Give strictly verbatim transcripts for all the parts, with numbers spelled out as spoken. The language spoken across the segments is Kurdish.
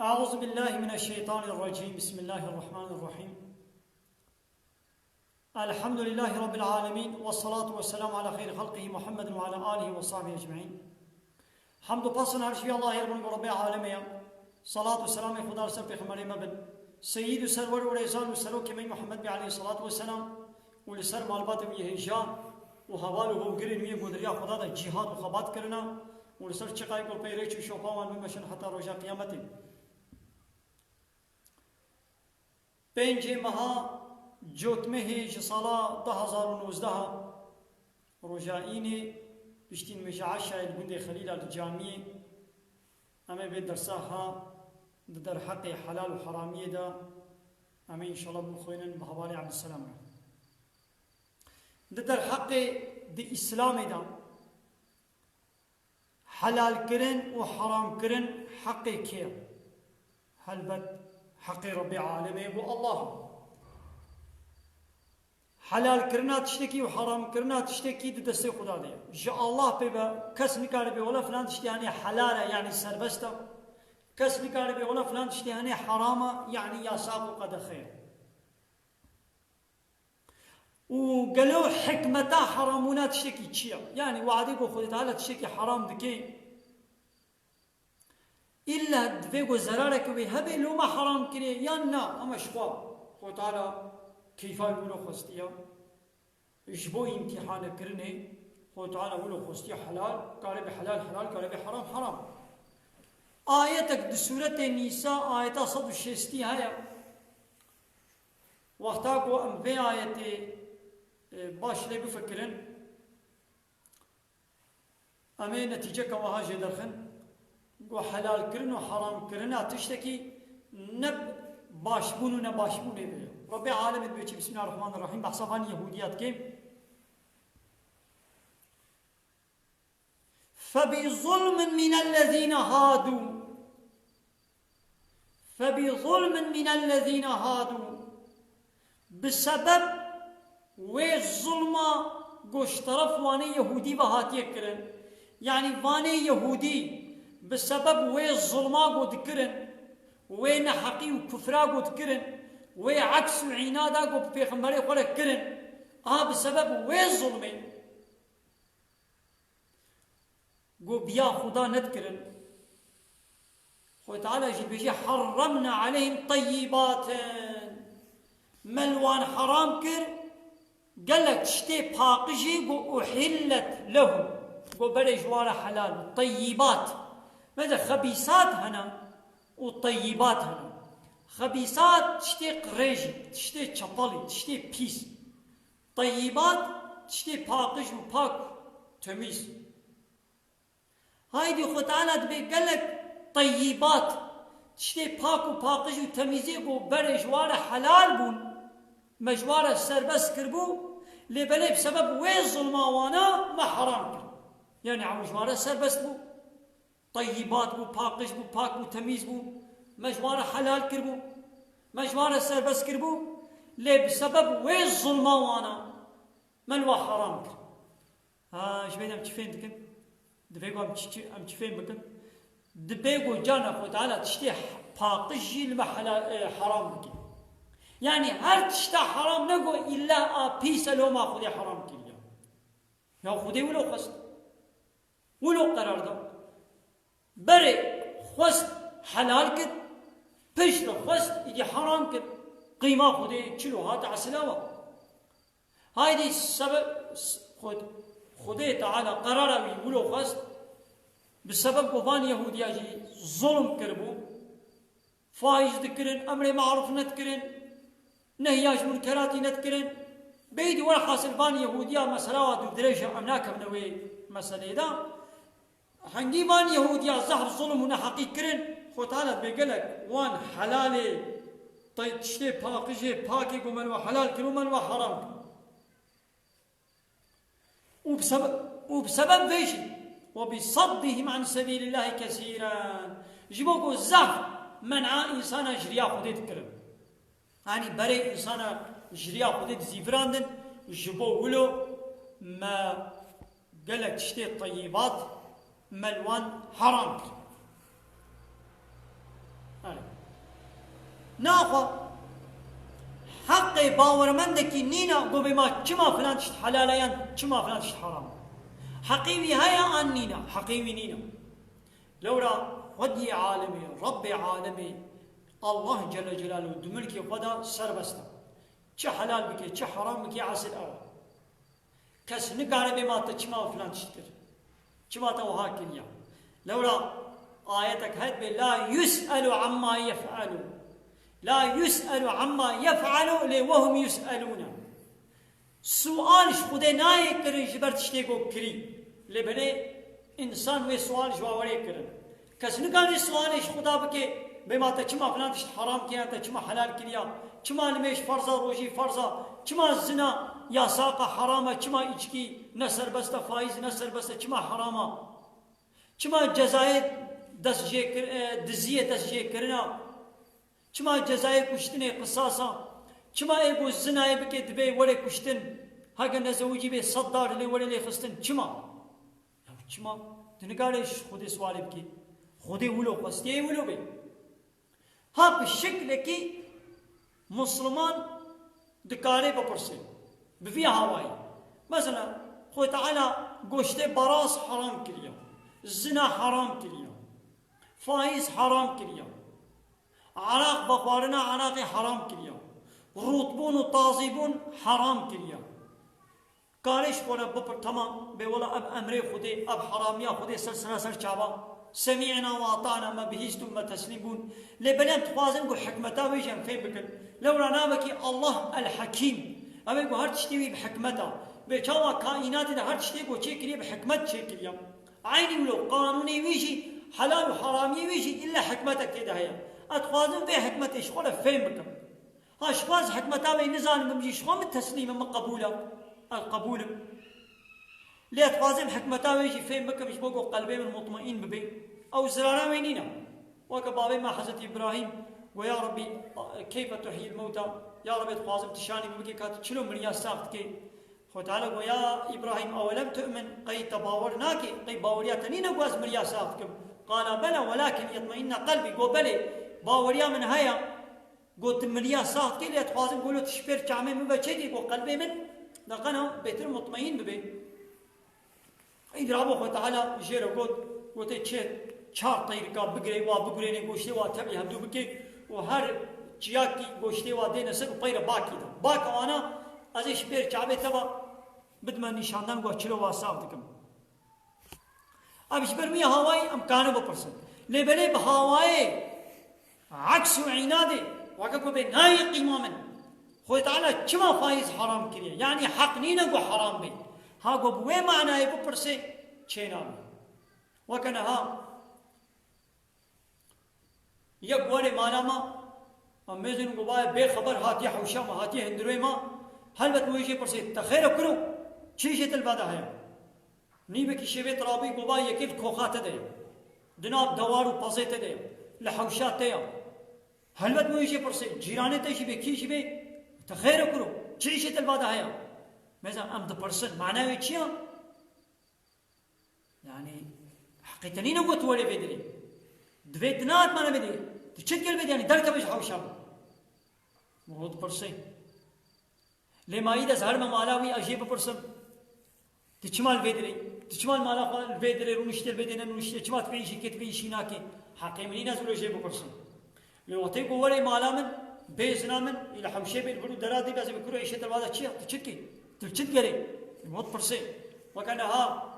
أعوذ بالله من الشيطان الرجيم. بسم الله الرحمن الرحيم. الحمد لله رب العالمين، والصلاة والسلام على خير خلقه محمد وعلى آله وصحبه أجمعين. Hamd û pasn her ji vî Allahê yê, Rebbê alemê ye. Salat û selamê Xuda li ser pêxemberê me bin. Seyyid û serwer û rêzan û serokê me Muhammed bê aleyhî salatu vesselam û li ser malbatê wî hêja û heval û hogirên wî ku di riya Xuda de cîhad û xebat kirine û li ser çiqayê ku pey rêç û şopa wan bimeşin heta roja qiyametê. Pêncê meha Cotmehê ji sala du hezar û nozdeh, roja înê, piştî nimêja eşayê li gundê Xelîla li camiyê, em ê vê dersa ha di derheqê helal û heramiyê de em ê înşallah bixwînin bi hevalê Ebdulselam re. Di derheqê, di Îslamê de helalkirin û heramkirin heqê kê ye? Helbet heqê Rebbê alemê ye, bo Allah e. Helalkirina tiştekî û heramkirina tiştekî di destê Xuda de ye. Ji Allah pê be kes nikare bê wela filan tiştê hene helal e, yanî serbest e. Kes nikare bê wela filan tiştê hene heram e, yanî yasak û qedexe ye. Û gelo hikmeta heramûna tiştekî çi ye? Yanî wadê ku Xwedê Teala tiştekî heram dike, îlla divê ku zerareke wê hebe loma heram kirê yan na? Ama ji xwe Xwedê Teala keyfa wilo xwestiye. Ji bo îmtîhanekirinê Xwedê Teala wilo xwestiye helal, kare be helal helal, kare be heram heram. Ayetek di sûretê Nîsa, ayeta sed û şêstî heye. Wexta ku em vê ayetê, e, baş lê bifikirin, em ê netîceke wiha jê derxin, ku helalkirin û heramkirina tiştekî ne başbûn û ne başbûnê be. Rebbê alemê dibê çi? Bismillahirrahmanirrahîm, behsa van Yehûdiya dike. فَبِظُلْمٍ مِنَ الَّذِينَ هَادُوا. فَبِظُلْمٍ مِنَ الَّذِينَ هَادُوا. Bi sebeb wê zulma ku ji teref wanê Yehûdî ve hatiye kirin. Yanî vanê Yehûdî bi sebeb wê zulma ku dikirin, wê neheqî û kufra ku dikirin, wê eks û înada ku bi pêxemberê xwe re kirin, a bi sebeb wê zulmê ku biya Xuda nedikirin. Xwedê Teala jî dibêje, "Harramna aleyhim teyyibatin." Me li wan heram kir gelek tiştê paqijî ku uhillet lehum, ku berê ji wan re helal bû. Teyyibat. Mesela xebîsat hene û teyyibat hene. Xebîsat tiştê qirêjî, tiştê çepelî, tiştê pîs. Teyyibat, tiştê paqij û pak, temîz. Haydî Xwe Teala dibê gelek teyyibat, tiştê pak û paqij û temîzê ku berê ji wan re helal bûn, me ji wan re serbest kiribû, lê belê bi sebeb wê zulma wana me heram kir. Yanî ew ji wan re serbest bû. Teyyibat bû, paqij bû, pak bû, temîz bû. Me ji wan re helal kiribû. Me ji wan re serbest kiribû. Lê bi sebeb wê zulma wana me li wan heram kir. Ha, ji vê de em çi fêm dikin? Divê ku em çi, çi, em çi fêm bikin? Dibê ku carna Xwe Teala tiştê paqij jî li me hela-, e, heram bike. Yanî her tişta heram ne ku îlla a pîs e loma Xwedê heram kiriye. Ya Xwedê wilo xwest. Wilo qerar da. Berê xwest helal kir, piştre xwest îdî heram kir. Qîma Xwedê çilo hate esila we. Haydî sebeb s-, Xwed-, Xwedê Teala qerara wî wilo xwest, bi sebeb ku van Yehûdiya jî zulm kiribû, faiz dikirin, emrê marûf nedikirin, nehya ji munkeratî nedikirin. Beydî welhasil van Yehûdiya mesela wa dû dirêj e, em nakevine wê meseleyê de. Hengî van Yehûdiya zehf zulm û neheqî kirin, Xwe Teala dibê gelek wan helalê, tay tiştê paqijê pakê ku me li we helal kir û me li we heram kir. Û bi sebe-, û bi sebeb vê jî, "Ve bi saddihim an sebîlillahî kesîran." Ji bo ku zehf men'a însana ji riya Xwedê dikirin. Yanî berê însana ji riya Xwedê dizîvirandin, ji bo wilo me gelek tiştê teyyibat me li wan heram kir. Erê, Naxwe heqê bawermendekî nîne ku bê ma çima filan tişt helal e yan çima filan tişt heram e. Heqê wî heye an nîne? Heqê wî nîne. Lewra Xwediyê alemê, Rebbê alemê, Allah Celle Celaluhu di milkê xwe de serbest e. Çi helal bike, çi heram bike, esil ew e. Kes nikare bê ma te çima filan tişt kir. Çima te wiha kiriya. Lewra ayetek het bê, "La yus'elu amma yef'elu. La yus'elu amma yef'elu lê wehum yus'elûne." Sual ji Xwedê nayê kirin ji ber tiştê ku kirî. Lê belê însan wê sual ji wa were kirin. Kes nikare sualê ji Xuda bike, bê ma te çima filan tişt heram kiriya, te çima helal kiriya, çima nimêj ferz a, rojî ferz a, çima zina yasak a, heram e, çima îçkî ne serbest e, faîz ne serbest e, çima heram a? Çima cezayê dest jê kir-, e, diziyê dest jê kirina? Çima cezayê kuştinê qisas a? Çima ê ku zinayê bike dibê were kuştin? Heke nezewicî bê sed dar lê were lê xistin. Çima? Ya çima? Tu nikare ji Xwedê sualê bikî. Xwedê wilo xwestiye wilo bê. Ha bi şeklekî Musliman dikare bipirse. Bi vî hawayî. Mesela, Xwedê Teala goştê baraz heram kiriye. Zina heram kiriye. Faîz heram kiriye. Araq vexwarina araqê heram kiriye. Rûtbûn û tazîbûn heram kiriye. Karê ji xwe re bipir, temam, bê wela ev emrê Xwedê, ev heramiya Xwedê ser sera ser çava. Semî'na we ata'na, me bihîst û me teslîm bûn. Lê belê em dixwazin ku hikmeta wê jî em fêm bikin. Lewra navekî Allah El-Hekîm. Ew ê ku her tiştê wî bi hikmet a. Bê çawa kaînatê de her tiştê ku çêkiriye bi hikmet çêkiriye. Eynî wilo qanûnê wî jî, helal û heramiyê wî jî îlle hikmetek tê de heye. Ez dixwazim vê hikmetê ji xwe re fêm bikim. Ha, ji xwe ez hikmeta wê nizanim, min jî ji xwe min teslîm im, min qebûl e. Ez qebûl im. Lê ez dixwazim hikmeta wê jî fêm bikim, ji bo ku qelbê min mutmaîn bibe. Ew zirara wê nîne. Weke bavê me Hezretî Îbrahîm got, "Ya Rebbî, keyfe tuhyîl mewta?" Ya Rebbî, dixwazim tu şanî min bikî ka tu çilo miriya sax dikî. Xwedê Teala got, "Ya Îbrahîm, ewelem tu'min, qey te bawer nake, qey baweriya te nîne ku ez miriya sax dikim?" Qala bela welakin yetmeinne qelbî, got, "Belê, baweriya min heye." Got, "Tu miriya sax dikî, lê dixwazim golo tu ji pêr çamê min ve çêkî, got qelbê min deqena bêtir mutmeîn bibe." Îdî rabo Xwedê Teala jê re got, gote, "Çi çar teyrika bigirê, wa bigurênê, goştê wa tevlî hevdû bike û her çiyakî goştê wa dêne ser û peyre bakî de. Bak wana ez ê ji pêr çavê te ve bidime nîşandan, got çilo wa sax dikim." Ev ji ber wî hawayî em karin bipirsin. Lê belê bi hawayê Aks û înadê, weke ku bê nayê qîma min. Xwedê Teala çima faîz heram kiriye? Yanî heq nîne ku heram bê. Ha ku bi wê manayê bipirsê, çênabe. Weke niha yek werê mala me, em mêzin ku bayê bê xeber hatiye hewşa me, hatiye hundirê me, helbet wê jê pirsê, te xêr e kuro, çi jê te li ba de heye? Nîvekî şevê tirabî goba yekê li koxa te de ye. Di nav dewar û pezê te de ye. Li hewşa te ye. Helbet wê jê pirsê, cîranê te jî bê, kî jî bê, te xêr e kuro, çi îşê te li ba de heye? Mêza em dipirsin, manayê wê çi ye? Yanî, heqê te nîne got tu werê vê dirê. Divê tu nehatmane vê dirê. Tu çi dikê li vê dirê? Yanî derkeve ji hewşa min. Min got dipirsê. Lê ma îdî ez herime mala wî, ez jê bipirsim. Tu çima li vê dirê? Tu çima li mala xwe li vê dirê rûniştê, li vê dirê nenûniştê? Çima tu vê îşî kê, tu vê îşî nakê? Heqê min nîne ez wilo jê bipirsim. Lê wextê ku werê mala min, bê zina min, î li hewşê bê, li vir û dera dî, ez ê bi kuro îşê te li ba de çi ye? Tu çi dikî? Tu li çi digerê? Min got pirsê. Weke niha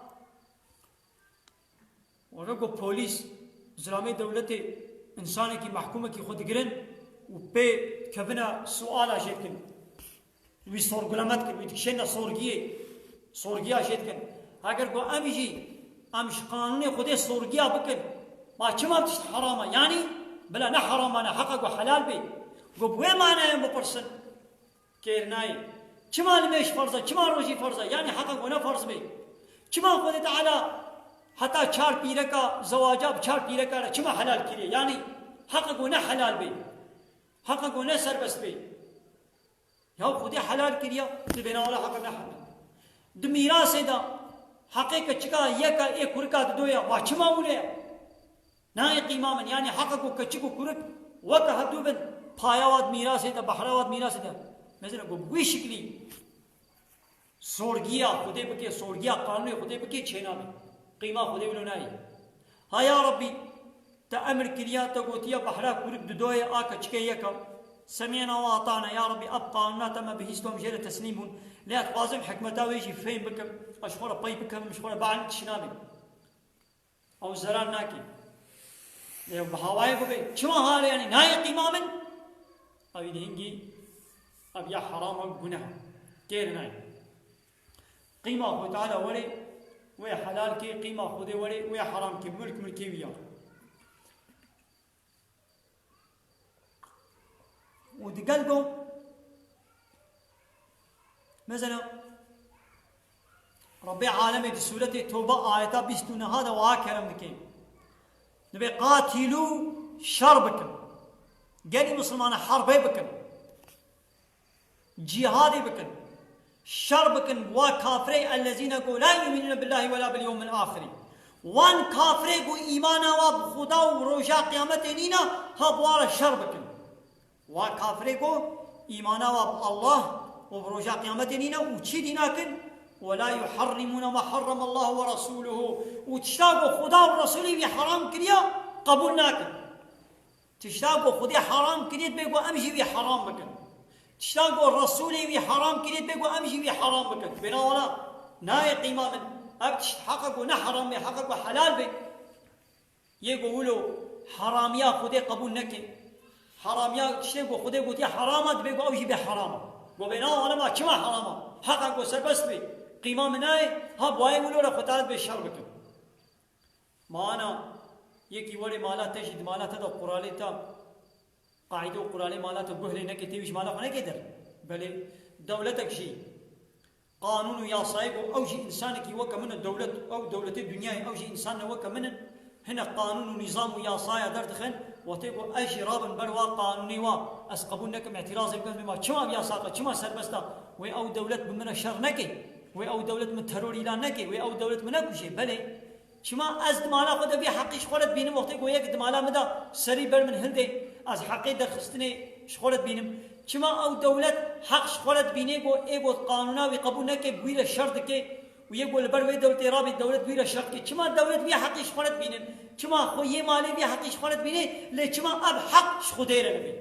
Weke ku polîs, zilamê dewletê, însanekî mehkûmekî xwe digirin û pê kevine suala jê dikin. Wî sorguleme dikin, wî dikişêne sorgiyê, sorgiya jê dikin. Heger ku em jî, em ji qanûnê Xwedê sorgiya bikin, ma çima tişt heram e? Yanî, bila ne heram e, ne heq e ku helal bê. Ku bi wê manayê em bipirsin. Kêr nayê. Çima nimêj ferz e? Çima rojî ferz e? Yanî heqa ku ne ferz bê. Çima Xwedê Teala heta çar pîreka zewaca bi çar pîreka re çima helal kiriye? Yanî heqa ku ne helal bê. Heqa ku ne serbest bê. Ya Xwedê helal kiriye, tu bêne wela heqa ne helal. Di mîrasê de heqê keçika yeka ê kurika didoya, wa çima wile ye? Nayê qîma min, yanî heqa ku keçik û kurik weke hevdû bin, paya wa di mîrasê de, behra wa di mîrasê de. Mesela ku bi wî şiklî sorgiya Xwedê bike, sorgiya qanûnê Xwedê bike, çênabe. Qîma Xwedê wilo nayê. Ha ya Rebbî, te emir kiriya, te gotiya behra kurik didoyê, a keçikê yeka. Semî'na we ata'na, ya Rebbî, ev qanûna te me bihîst, em jê re teslîm bûn. Lê ez dixwazim hikmeta wê jî fêm bikim, ez ji xwe re pey bikim, ji xwe re bialim, tişt nabê. Ew zerar nake. Lê bi hawayê bibê, çima hale, yanî nayê qîma min? Ew ê hingî, ev ya heram e, guneh e. Kêr nayê. Qîma Xwedê Teala were, wê helal kê, qîma Xwedê were, wê heram kê, milk milkê wî ya. Û digel go, mesela, Rebbê Alemê di Sûretê Toba ayeta bîst û neh de wiha kerem dike. Dibê, "Qatilû, şer bikin. Gelî Misilmana herbê bikin. Cîhadê bikin. Şer bikin wa kafirê, ellezîne ku la yu'minûne billahî we la bil yewmil axirî. Wan kafirê ku îmana wa bi Xuda û roja qiyametê nîne, ha bi wa re şer bikin." Wa kafirê ku îmana wa bi Allah û bi roja qiyametê nîne û çi dî nakin? "Ve la yuharrimûne ma harramallahu ve rasûluhu." Û tişta ku Xuda û Resûlê wî heram kiriya, qebûl nakin. Tişta ku Xwedê heram kiriye, dibê ku em jî wî heram bikin. Tişta ku Resûlê wî heram kiriye, dibê ku em jî wî heram bikin. Bêna wala nayê qîma min. Ev tişt heqa ku ne heram be, heqa ku helal be. Yê ku wilo heramiya Xwedê qebûl neke. Heramiya tiştê ku Xwedê gotiye heram e, dibê ku ew jî bê heram e. Ku bêna wala ma çima heram e? Heqa ku serbest be. Qîma min nayê, ha bi wayê wilo re Xwedê dibê şer bikin. Mana yekî were mala te jî di mala te de quralê te, qaîde û quralê mala te guh lê neke, tê wî ji mala xwe neke der. Belê, dewletek jî qanûn û yasayê ku ew jî însanekî weke min e, dewlet, ew dewletê dinyayê, ew jî însan ne weke min in. Hinek qanûn û nîzam û yasaya derdixin, wextê ku ez jî rabim ber wa qanûnê wa, ez qebûl nekim, îtîrazê bikim, ma çima ev yasak e, çima serbest e? Wê ew dewlet bi min re şer neke, wê ew dewlet min teror îlan neke, wê ew dewlet min nekuje. Belê, çima ez di mala xwe de vî heqî ji xwe re dibînim, wextê ku yek di mala min de serî ber min hildê, ez heqê derxistinê ji xwe re dibînim? Çima ew dewlet heq ji xwe re dibîne, ku ê ku qanûna wî qebûl neke, bi wî re şer dike û yê ku li ber wê dewletê rabî, dewlet bi wî re şer dike? Çima dewlet vî heqî ji xwe re dibîne? Çima xwe yê malê vî heqî ji xwe re dibîne, lê çima ev heq ji Xwedê re nebe?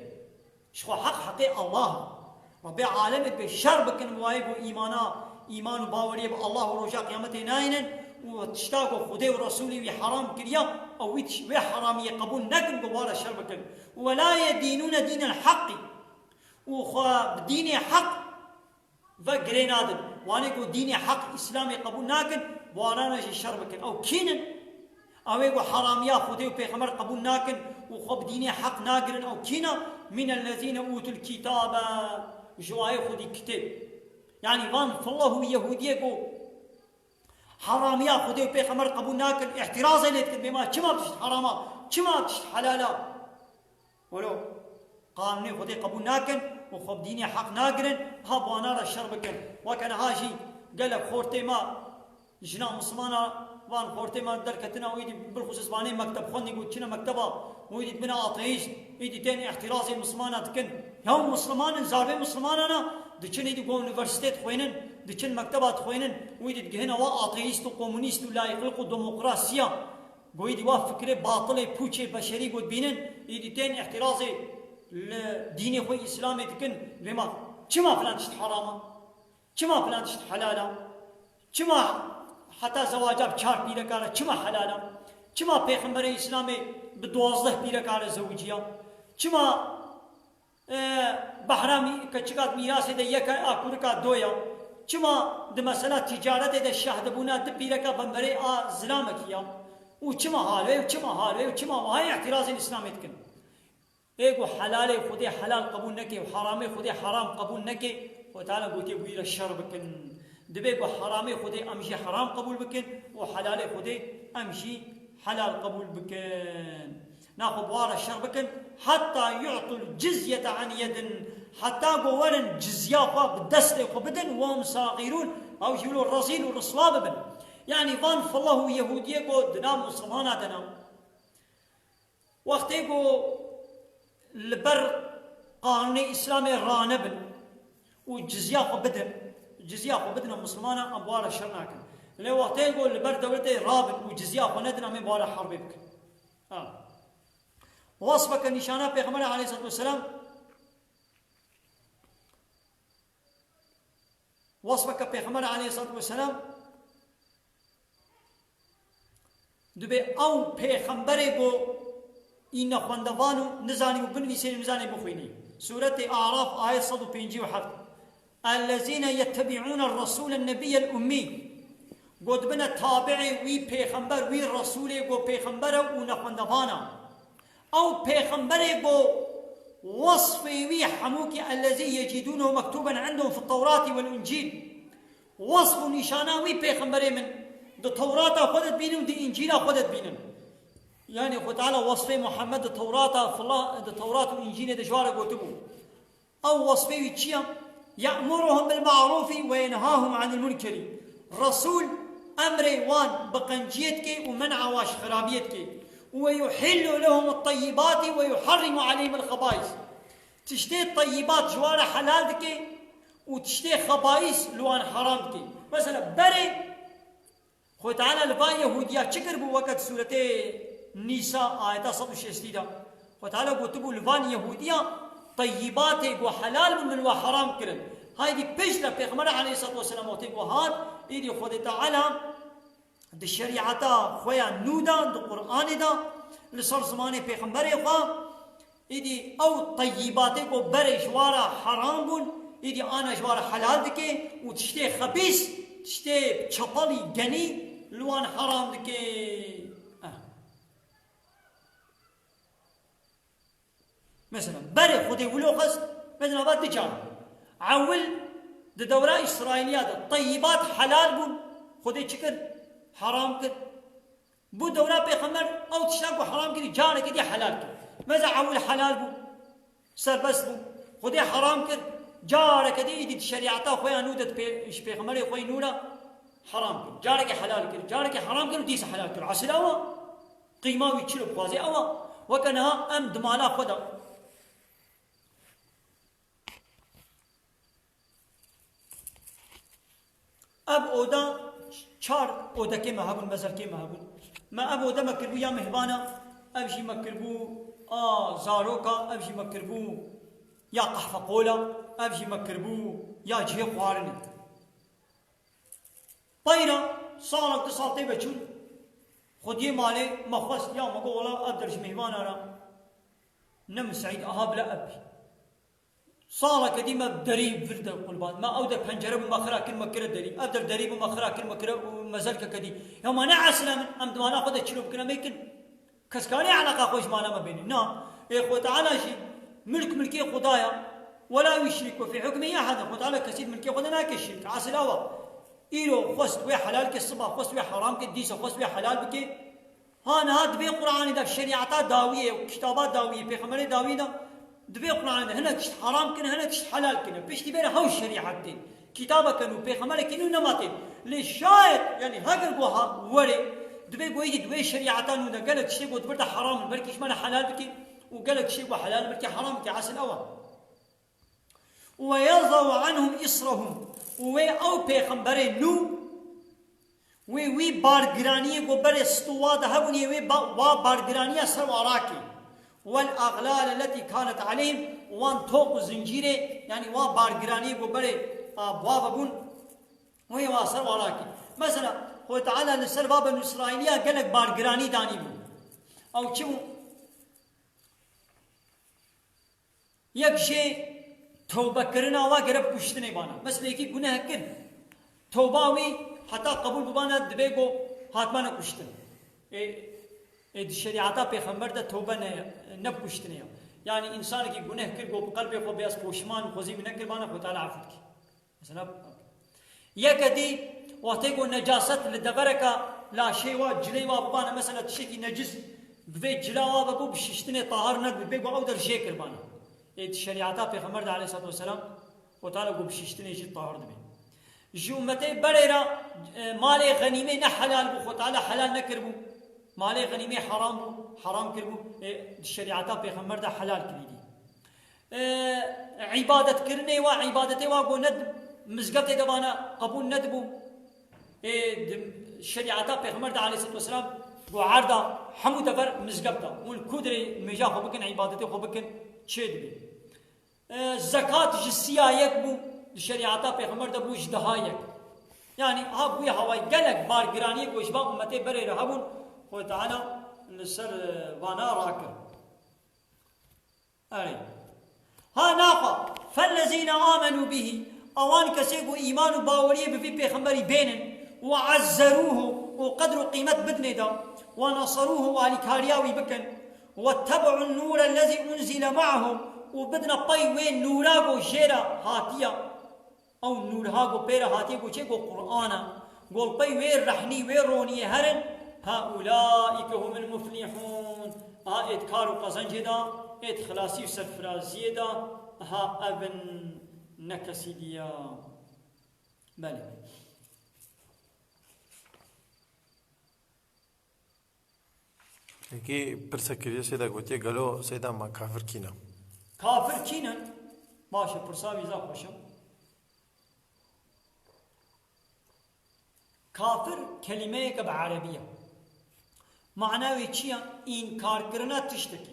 Ji xwe heq heqê Allah e. Rebbê alemê dibê şer bikin bi wayê ku îmana, îman û baweriyê bi Allah û roja qiyametê nayînin û tişta ku Xwedê û Resûlê wî heram kiriya, ew wî tiş-, wê heramiyê qebûl nekin ku wa re şer bikin. Ve la yedînûne dînel heqî. Û xwe bi dînê heq ve girê nadin. Wanê ku dînê heq, Îslamê qebûl nakin, bi wana re jî şer bikin. Ew kîn in? Ew ê ku heramiya Xwedê û Pêxember qebûl nakin û xwe bi dînê heq nagirin, ew kî ne? Mînellezîne ûtul kîtabe, ji wayê xwedî kitêb. Yanî van fillah û Yehûdiyê ku heramiya Xwedê û Pêxember qebûl nakin, îtîrazê lê dikin, bê ma çima tişt herama, çima tişt helala? Welo qanûnê Xwedê qebûl nakin û xwe bi dînê heq nagirin, ha bi wana re şer bikin. Weke niha jî gelek xortê me, jina Mislimana van xortê me derketine û êdî bilxusûs vanê mekteb xwendî ku diçine mekteba û êdî dibine ateîst, êdî tên îtîrazê Mislimana dikin. Ya Misliman in, zarvê Mislimana ne, diçin êdî ku unîversîtê dixwînin, diçin mekteba dixwînin û êdî digihine wa ateîst û komunîst û layîqlik û demokrasiya. Ku êdî wa fikrê batilê, pûçê beşerî ku dibînin, êdî tên îtîrazê li dînê xwe Îslamê dikin, dibê ma çima filan tişt heram e? Çima filan tişt helal e? Çima heta zewaca bi çar pîreka re çima helal e? Çima Pêxemberê Îslamê bi duwazdeh pîreka re zewiciya? Çima, e, behra mî-, keçika di mîrasê de yek e, a kurika do ya? Çima di mesela tîcaretê de şahdibûna di pîreka bemberê a zilamekî ya? Û çima hal wê û çima hal wê û çima wahayê îtîrazên Îslamê dikin? Ê ku helalê Xwedê helal qebûl neke û heramê Xwedê heram qebûl neke, Xwedê Teala gotiye, bi wî re şer bikin. Dibê ku heramê Xwedê em jî heram qebûl bikin û helalê Xwedê em jî helal qebûl bikin. Naxwe bi wa re şer bikin. Heta yu'tul cizyete an yedin. Heta ku werin cizya xwe bi destê xwe bidin, we hum saxîrûn. Ew jî wilo rezîl û riswa bibin. Yanî van fillah û Yehûdiyê ku di nav Mislimana de ne. Wextê ku li ber qanûnê Îslamê ranebin û cizya xwe bidin, cizya xwe bidin û Mislimana em bi wan re şer nakin. Lê wextê ku li ber dewletê rabin û cizya xwe nedin, em ê bi wan re herbê bikin. Ha. Wasfeke nîşana Pêxemberê aleyhissalatu vesselam, wasfeke Pêxemberê aleyhissalatu vesselam, dibê ew pêxemberê ku î nexwendevan û nizanî û binivîsê û nizanî bixwînî. Sûretê Araf, ayet sed û pêncî û heft. Ellezîne yettebi'ûne resûlen nebiyyel ummî. Ku dibine tabi'ê wî pêxember, wî resûlê ku pêxember e û nexwendevan e. Ew pêxemberê ku wesfê wî hemûkî ellezî yecîdûnehu mektûben indehum fit tewratî wel încîl. Wesf û nîşana wî pêxemberê min di Tewrata xwe de dibînin û di Încîla xwe de dibînin. Yanî Xwe Teala wesfê Muhammed di Tewrata fila, di Tewrat û Încîlê de ji wan re gotibû. Ew wesfê wî çi ye? Ye'muruhum bil ma'rûfî we yenhahum anil munkerî. Resûl emrê wan bi qenciyê dike û men'a wan ji xerabiyê dike. Û we yuhillu lehum at-tayyibati we yuharrimu aleyhim al-xebais. Tiştê teyyibat ji wan re helal dike û tiştê xebais li wan haram dike. Mesela berê Xwe Teala li van Yehûdiya çi kiribû weke di sûretê Nîsa ayeta sed û şêstî de? Xwe Teala gotibû li van Yehûdiya teyyibatê ku helal bûn min we haram kirin. Haydî piştre Pêxember aleyhissalatu vesselam wextê ku hat, êdî Xwedê Teala di şerîeta xwe ya nû de, di Qur'anê de, li ser zimanê Pêxemberê xwe, êdî ew teyyibatê ku berê ji wan re heram bûn, êdî ana ji wan re helal dike û tiştê xebîs, tiştê çepelî genî li wan heram dike. Eh. Mesela, berê Xwedê wilo xwest, mesela, va du car. Ewil di dewra Îsraîliya de teyyibat helal bûn, Xwedê çi kir? Heram kir. Bû dewra Pêxember ew tişta ku heram kirî, careke dî helal kir. Mesela ewil helal bû, serbest bû. Xwedê heram kir, careke dî êdî di şerîeta xwe ya nû de di pê-, ji Pêxemberê xwe yê nû re heram kir. Careke helal kir, careke heram kir û dîsa helal kir. Esil ew e. Qîma wî çi bixwaze ew e. Weke niha em di mala xwe de. Ev oda çar odekê me hebûn, mezelkê me hebûn. Me ev ode me kiribû ya mihvana, ev jî me kiribû a zaroka, ev jî me kiribû ya qehveqola, ev jî me kiribû ya cihê xwarinê. Peyra salek du sal tê veçûn, xwediyê malê me xwest ya me got, wela ev der ji mihvana re ne miseîd, aha bila ev bî. Saleke dî me derî vir de qulban. Me ew de pencere bû me xira kir, me kire derî. Ev der derî bû me xira kir, me kire û mezelkeke dî. Ya ma ne esile min, em di mala xwe de çilo bikin, em ê kin. Kes karê eleqa xwe ji mala me bêne? Na. Ê Xwe Teala jî milk milkê Xweda ya. Wela yuşriku fî hukmî ehaden. Xwe Teala kesî di milkê xwe de nake şirîk. Esil ew e. Îro xwest wê helal ke, siba xwest wê heram ke, dîsa xwest wê helal bike. Ha niha di vê Qur'anê de, şerîeta dawiyê, kitaba dawiyê, pêxemberê dawiyê de, di vê Qur'anê de hinek tişt heram kine, hinek tişt helal kine. Piştî vê re hew şerîet tên. Kitabeke nû, pêxemberekî nû nema tên. Lê şayet, yanî heger ku ha were, divê ku êdî di vê şerîeta nû de gelek tiştê ku di vir de heram in, belkî ji me re helal bike û gelek tiştê ku helal in, belkî heram bike. Esil ew e. Ve yezau anhum israhum. Û wê ew pêxemberê nû, wê wî bargiraniyê ku berê stûwa de hebûn, yê wê ba-, wa bargiraniya ser wa rakê. Wel aglal elletî kanet aleyhim, wan toq û zincîrê, yanî wa bargiraniyê ku berê, a, wa vebûn, wê wa ser wa rakê. Mesela, Xwedê Teala li ser va Benû Îsraîliya gelek bargiranî danî bû. Ew çi bû? Yek jê tewbekirina wa gerek kuştinê bana. Mesela yekî guneh kir. Tewba wî heta qebûl bibana divê ku hatmane kuştin. Ê, ê di şerîeta pêxember de tewbe ne, ne kuştinê ya. Yanî însanekî guneh kir ku bi qelbê xwe bê ez poşiman im, xwezî min nekir bana, Xwedê Teala efû dike. Mesela, yeke dî, wextê ku necaset li devereka laşê wa, cilê wa bibane, mesela tiştekî necis, bi vê cila wa ve bû bi şiştinê tahir nedibe, bê ku ew der jê kirbane. Ê di şerîeta Pêxember de aleyhissalatu vesselam, Xwedê Teala ku bi şiştinê jî tahir dibe. Ji ummetê berê re, e, malê xenîmê ne helal bû, Xwedê Teala helal nekiribû. Malê xenîmê heram bû, heram kiribû. Ê di şerîeta Pêxember de helal kirî dî. e, îbadetkirinê wa, îbadetê wa go ned-, mizgeftê de vana qebûl nedibû. Ê, di şerîeta Pêxember de aleyhisselatu vesselam go erda hemû tever mizgeft de. Hûn ku dirê mêja xwe bikin, îbadetê xwe bikin, çê dibê. E, zekat ji siya yek bû, di şerîeta Pêxember de bû ji deha yek. Yanî ha bûye hawayî gelek bargiraniyê ku ji van ummetê berê re hebûn, Xwedê Teala li ser, e, vana rakir. Erê. Ha naxa, fellezîne amenû bihî, ewan kesê ku îman û baweriyê bi vî pêxemberî bênin, û ezzeruhu, û qedr û qîmet bidinê de, we neseruhu, û alîkariya wî bikin, wetteb'un nûre lezî unzile me'ahu, û bidine pey wê nûra ku jê re hatiye. Ew nûrha ku pê re hatiye ku çê ku Qur'an e, ku li pey wê rehnî, wê roniyê herin, ha ulaîke humul muflihûn. A êd kar û qezencê de, êd xilasî û serfiraziyê de, ha ev in, ne kesî diya. Belê. Yekî pirsek kiriye, Seyda gotiye, gelo Seyda ma kafir kî ne? Kafir kî ne? Baş e, pirsa wî zaf xweş e. Kafir kelîmeyeke bi erebî ye. Mana wê çi ye? Înkarkirina tiştekî,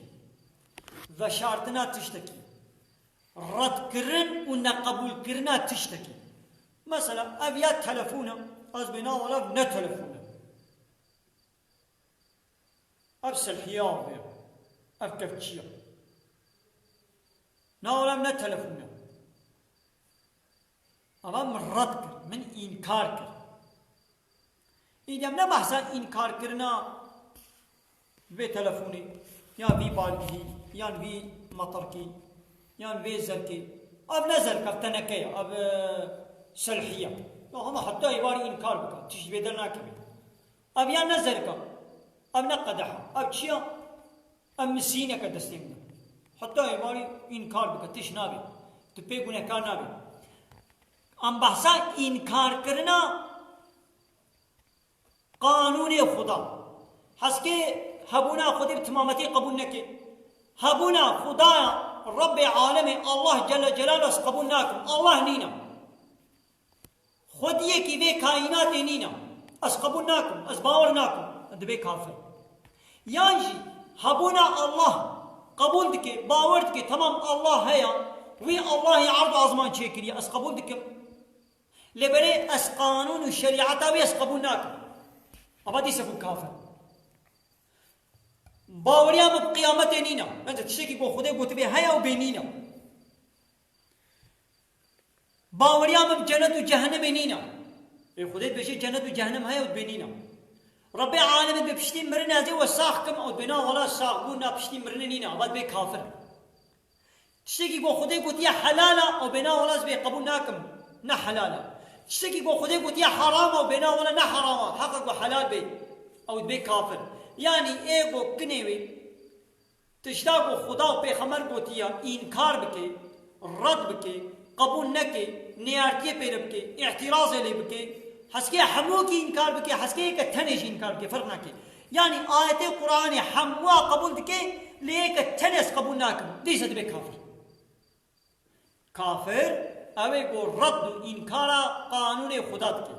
veşartina tiştekî, redkirin û neqebûlkirina tiştekî. Mesela, ev ya telefon e, ez bê navê wela ev ne telefon e. Ev selhiya avê, ev kevçiya. Na wela ev ne telefon e. Ama min red kir, min înkar kir. Îdem ne behsa înkarkirina vê telefonê, ya vî balgihî, yan vî metirkî, yan vê zerkê. Ev ne zerk, ev teneke ye, ev, e, selhiye. Ya hema heta êvarî înkar bike, tişt vê der nakeve. Ev ya ne zerk e, ev ne qedeh e. Ev çi ye? Ev misîneke destê min de. Heta êvarî înkar bike, tişt nabe. Tu pê gunehkar nabe. Em behsa înkarkirina qanûnê Xuda. Heskê hebûna Xwedê bi timametî qebûl neke. Hebûna Xwedaya Rebbê alemê Allah Celle Celaluhu ez qebûl nakim. Allah nîne. Xwediyekî vê kaînatê nîne. Ez qebûl nakim, ez bawer nakim. Dibe kafir. Yan jî hebûna Allah qebûl dike, bawer dike, temam Allah heye. Wî Allahî erd û azman çêkiriye, ez qebûl dikim. Lê belê ez qanûn û şerîeta wî ez qebûl nakim. Ava dîse bû kafir. Baweriya min bi qiyametê nîne. Bence tiştekî ku Xwedê gotibe heye û bê nîne. Baweriya min bi cenet û cehennemê nîne. Ê Xwedê dibêje cenet û cehennem heye û dibê nîne. Rebbê alemê dibê piştî mirinê ez ê we sax kim û dibê na wela saxbûn na piştî mirinê nîne. Ava dibê kafir. Tiştekî ku Xwedê gotiye helal e, ew bê na wela ez vê qebûl nakim, ne helal e. Tiştekî ku Xwedê gotiye heram e, ew bê na wela ne heram e, heq e ku helal bê, ew dibê kafir. Yanî ê ku kinê wê tişta ku Xuda û Pêxember gotiye înkar bike, red bike, qebûl neke, neyartiyê pê re bike, îtirazê lê bike, heskê hemûkî înkar bike, heskê yeke tenê jî înkar bike, ferq nake. Yanî ayetê Qur'anê hemûa qebûl dike, lê yeke tenê ez qebûl nakim. Dîse dibe kafir. Kafir, ew ê ku red û înkara qanûnê Xuda dike.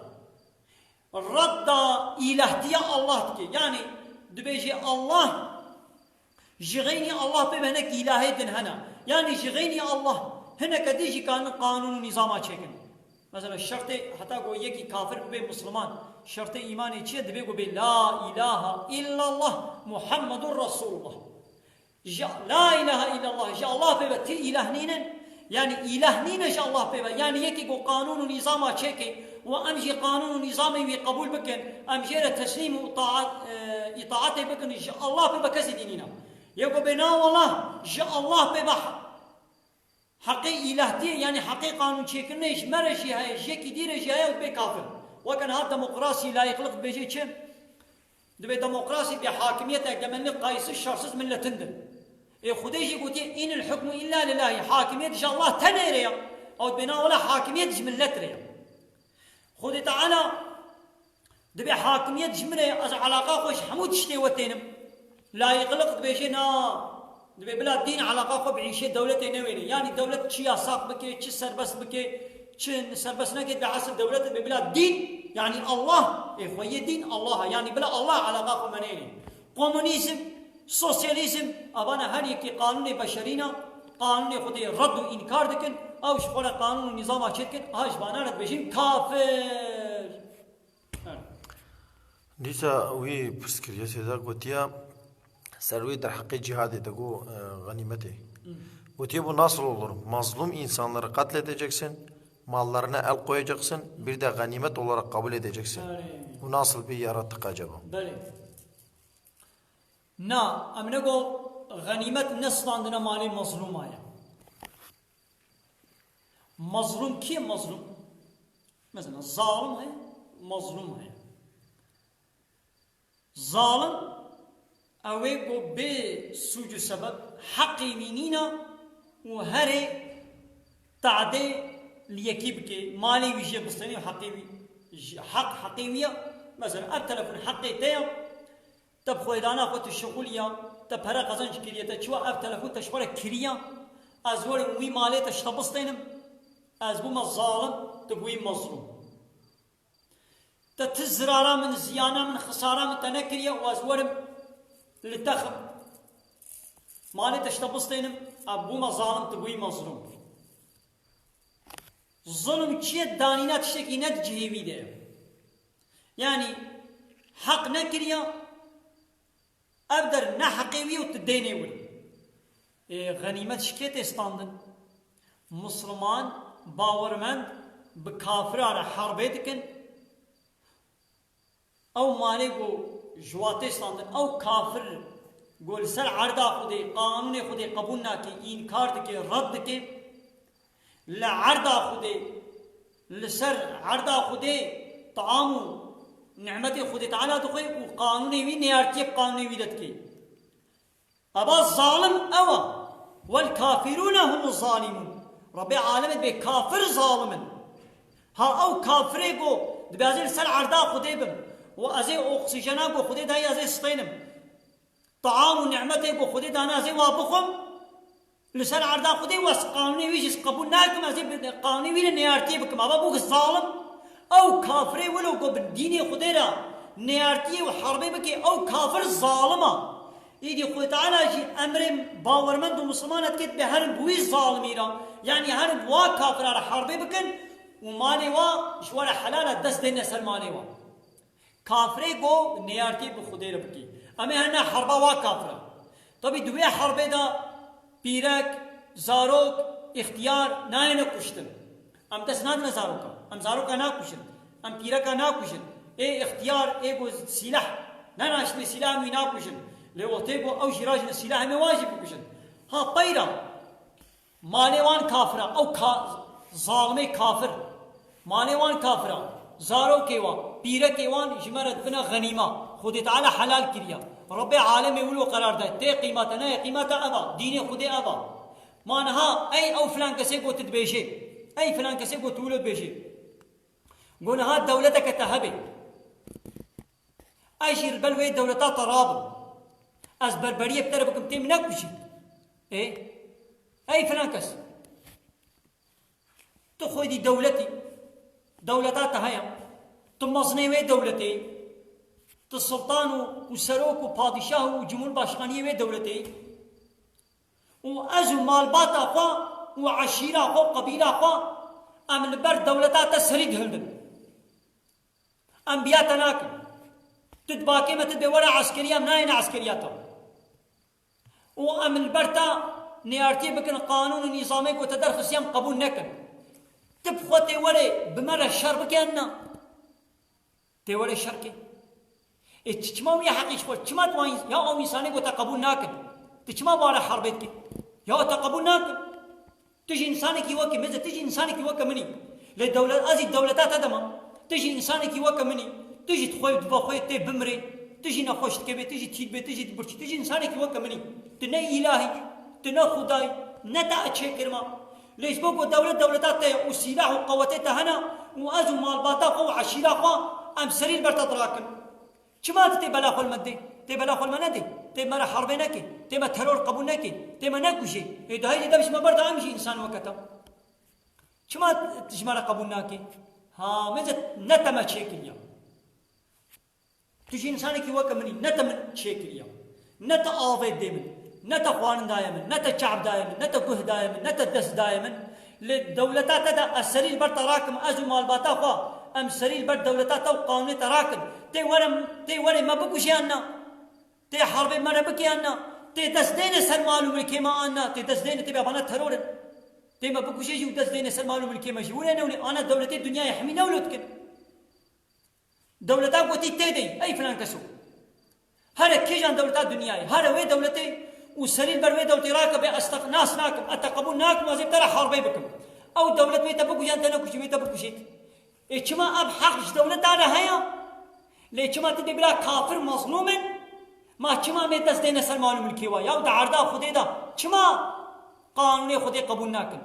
Redda îlahtiya Allah dike. Yanî dibêje Allah, ji xeynî Allah pê ve hinek îlahê din hene. Yanî ji xeynî Allah hineke din jî kanin qanûn û nîzama çêkin. Mesela şertê heta ku yekî kafir bibe misliman, şertê îmanê çi ye? Dibe ku bê la ilahe illallah Muhammedun Resulullah. Ji la ilahe illallah, ji Allah pê ve ti îlah nînin. Yanî îlah nîne ji Allah pê ve. Yanî yekî ku qanûn û nîzama çêke û em jî qanûn û nîzamê wî qebûl bikin, em jê re teslîm û taat, e, îtaatê bikin, ji Allah pê ve kesî dî nîne. Yê ku bê na wela ji Allah pê ve heqê îlahtiyê, yanî heqê qanûnçêkirinê ji me re jî heye, ji yekî dî re jî heye û dibê kafir. Weke niha demokrasî, layîqlik dibêje çi? Dibê demokrasî bê hakimiyet, egemenlik qaysiz şersiz milletindir. Ê Xwedê jî gotiye, "Înil hukmu illa lillahî." Hakimiyet ji Allah tenê re ya. Ew dibê na wela hakimiyet ji millet re ya. Xwedê Teala dibê hakimiyet ji min re ya, ez alaqa xwe ji hemû tiştê we tênim. Layîqlik dibêje na, Dibê bila dîn eleqa xwe bi îşê dewletê newêne. Yanî dewlet çi yasax bike, çi serbest bike, çi serbest neke, dibê esil dewlet dibê bila dîn, yanî Allah, ê xweyê dîn Allah a. Yanî bila Allah eleqa xwe me neyne. Komunîzm, sosyalîzm, evana her yekî qanûnê beşerîna, qanûnê Xwedê red û înkar dikin, ew ji xwe re qanûn û nîzama çêdikin, ha ji vana re dibêjin kafir. Dîsa wî pirs kiriye, sêda gotiya, ser wî derheqê cîhadê de got, e, xenîmetê. Gotiye, bu nasıl olur? Mazlum insanları katledeceksin, mallarına el koyacaksın, bir de ganimet olarak kabul edeceksin. Bu nasıl bir yaratık acaba? Belê. Na, em nego xenîmet ne standina malê mezlûma ye. Mezlûm kî ye mezlûm? Mesela zalim heye, mezlûm heye. Zalim ew ê ku bê sûc û sebeb heqê wî nîna û herê tadê li yekî bike, malê wî jê bistêne û heqê wî, ji, heq heqê wî ya. Mesela ev telefon heqê te ya, te bi xwedana xwe tu şixuliya, te pere qezenc kiriye, te çiwa ev telefon te ji xwe re kiriya, ez werim wî malê te ji te bistênim, ez bûme zalim, tu bûyî mezlûm. Te ti zirara min, ziyana min, xisara min te nekiriye û ez werim li te xim. Malê te ji te bistênim, ez bûme zalim, tu bûyî mezlûm. Zulm çi ye? Danîna tiştekî ne di cihê wî de ye. Yanî heq nekiriya, ev der ne heqê wî û tu dênê wir. Ê, xenîmet ji kê tê standin? Musliman, bawermend bi kafira re herbê dikin. Ew malê ku ji wa tê standin, ew kafir ku li ser erda Xwedê, qanûnê Xwedê qebûl nake, înkar dike, red dike, li erda Xwedê, li ser erda Xwedê taam û nimetê Xwedê Teala dixwe û qanûnê wî neyartiyê bi qanûnê wî de dike. Eva zalim ew e. Wel kafirûne humu zalimûn. Rebbê alemê dibê kafir zalim in. Ha ew kafirê ku dibê ez ê li ser erda Xwedê bim û ez ê oksîjena ku Xwedê dayî ez ê stênim. Taam û nimetê ku Xwedê dane ez ê wa bixwim. Li ser erda Xwedê wes qanûnê wî jî ez qebûl nakim, ez ê bi qanûnê wî re neyartiyê bikim. Ava bû zalim. Ew kafirê wilo ku bi dînê Xwedê re neyartiyê û herbê bike, ew kafir zalim a. Îdî Xwedê Teala jî emrê bawermend û misilman dike, dibê herin bi wî zalimî re, yanî herin bi wa kafira re herbê bikin û malê wa ji we re helal e, dest dêne ser malê wa. Kafirê go neyartî bi Xwedê re bikî. Em ê hene herba wa kafira. Tabî di wê herbê de pîrek, zarok, îxtiyar nayêne kuştin. Em dest nadine zaroka. Em zaroka nakuşin. Em pîreka nakuşin. Ê îxtiyar, ê go sîleh. Nenaştine sîleh em wî nakuşin. Lê wextê go ew jî rajine sîleh em ê wan jî bikuşin. Ha peyra. Malê wan kafir a, ew ka, zalimê kafir. Malê wan kafir a. Zarokê wan, pîrekê wan ji me re dibine xenîma. Xwedê Teala helal kiriya. Rebbê alemê wilo qerar da. Tê qîmete, neyê qîmete ev a. Dînê Xwedê ev a. Ma niha ey ew filan kesê got dibêjê. Ey filan kesê got wilo dibêjê. Go niha dewleteke te hebe. Ez jî li ber wê dewleta te rabim. Ez berberiyê bi te re bikim, tê min nekujî. Ê? Ey filan kes. Tu xwedî dewletî. Dewleta te heye. Tu mezinê wê dewletê yî. Tu sultan û, û serok û padîşah û cumhurbaşkaniyê wê dewletê yî. Û ez û malbata xwe û eşîra xwe û qebîla xwe em li ber dewleta te serî dihildin. Em biya te nakin. Tu dibakê me, tu dê were eskeriya, em nayêne eskeriya te. Û em li ber te nêyartiyê bikin, qanûn û nîzamê ku te derxistiye em qebûl nekin. Tu bi xwe tê were bi me re şer bike, em na. Tê were şer ke. Ê tu çima wî heqî ji xwe, çima tu wan ya ew însanê ku te qebûl nakin? Tu çima ware herbê dikî? Ya te qebûl nakin. Tu jî însanekî weke min, tu jî însanekî weke min î. Lê dewlet, ez jî dewleta te de me. Tu jî însanekî weke min î. Tu jî dixwe, dixwe tê bimrê. Tu jî nexweş dikevê, tu jî tî dibê, tu jî dibirçî. Tu jî însanekî weke min î. Tu ne îlah î, tu ne xuda yî, ne te ez çêkirime. Lê ji bo ku dewlet dewleta te ye û sîlah û qewetê te hene û ez û malbata xwe û eşîra xwe em serî li ber te dirakin. Çima tu tê bela xwe li me dê? Tê bela xwe li me nedê. Tê me re herbê nekê. Tê me teror qebûl neke. Tê me nekujê. Ê dahî dê de bijî me ber de em jî însan weke te. Çima ji me re qebûl nake? Ha, me ne te me çêkiriya. Tu jî însanekî weke min î, ne te min çêkiriya. Ne te avê dê min, ne te xwarin daye min, ne te çav daye min, ne te guh daye min, ne te dest daye min. Lê dewleta te de ez serî li ber te rakim, ez û malbata xwe, em serî li ber dewleta te û qanûnê te rakin. Tê were, tê were me bikujê yan na? Tê herbê me re bike yan na? Tê dest dêne ser mal û milkê me an na? Tê dest dêne, tê bê bana teror in. Tê me bikujê jî û dest dêne ser mal û milkê me jî. Wire newne, ana dewletê dinyayê hemî newlo dikin. Dewleta gotî tê de yî, ey filan keso. Here kîjan dewleta dinyayê, here wê dewletê û serî li ber wê dewletê rake bê ez te nas nakim, ez te qebûl nakim, ez ê bi te re herbê bikim. Ew dewlet wê te bikuje, te nekujî, wê te bikujêt. Ê çima ev heq ji dewleta re heye? Lê çima tu dê bila kafir mezlûm in? Ma çima em ê dest dêne ser mal û milkê wa? Ya di erda Xwedê de çima qanûnê Xwedê qebûl nakin?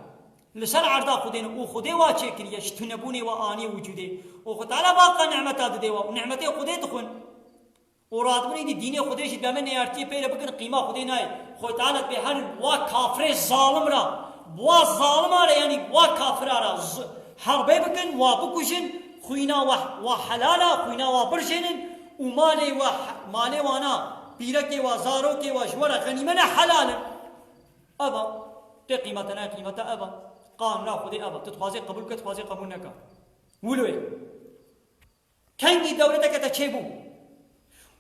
Li ser erda Xwedê ne û Xwedê wa çêkiriye, ji tunebûnê wa aniye wicûdê. Û Xwe Teala baqa nimeta didê wa û nimetê Xwedê dixwin. Û radibin êdî dînê Xwedê jî deme neyartiyê pê re bikin, qîma Xwedê nayê. Xwe Teala dibê herin wa kafirê zalim ra, wa zalima re, yanî wa kafira ra z-, herbê bikin, wa bikujin, xwîna wa, wa helal a, xwîna wa birjênin û malê wa, malê wana, pîrekê wa, zarokê wa ji we re xenîme ne helal in. Eva, tê qîmete ne qîmete eva. Qanûna Xwedê eva. Tu dixwazê qebûl ke, dixwazê qebûl neke. Wilo ye. Kengî dewleteke te çêbû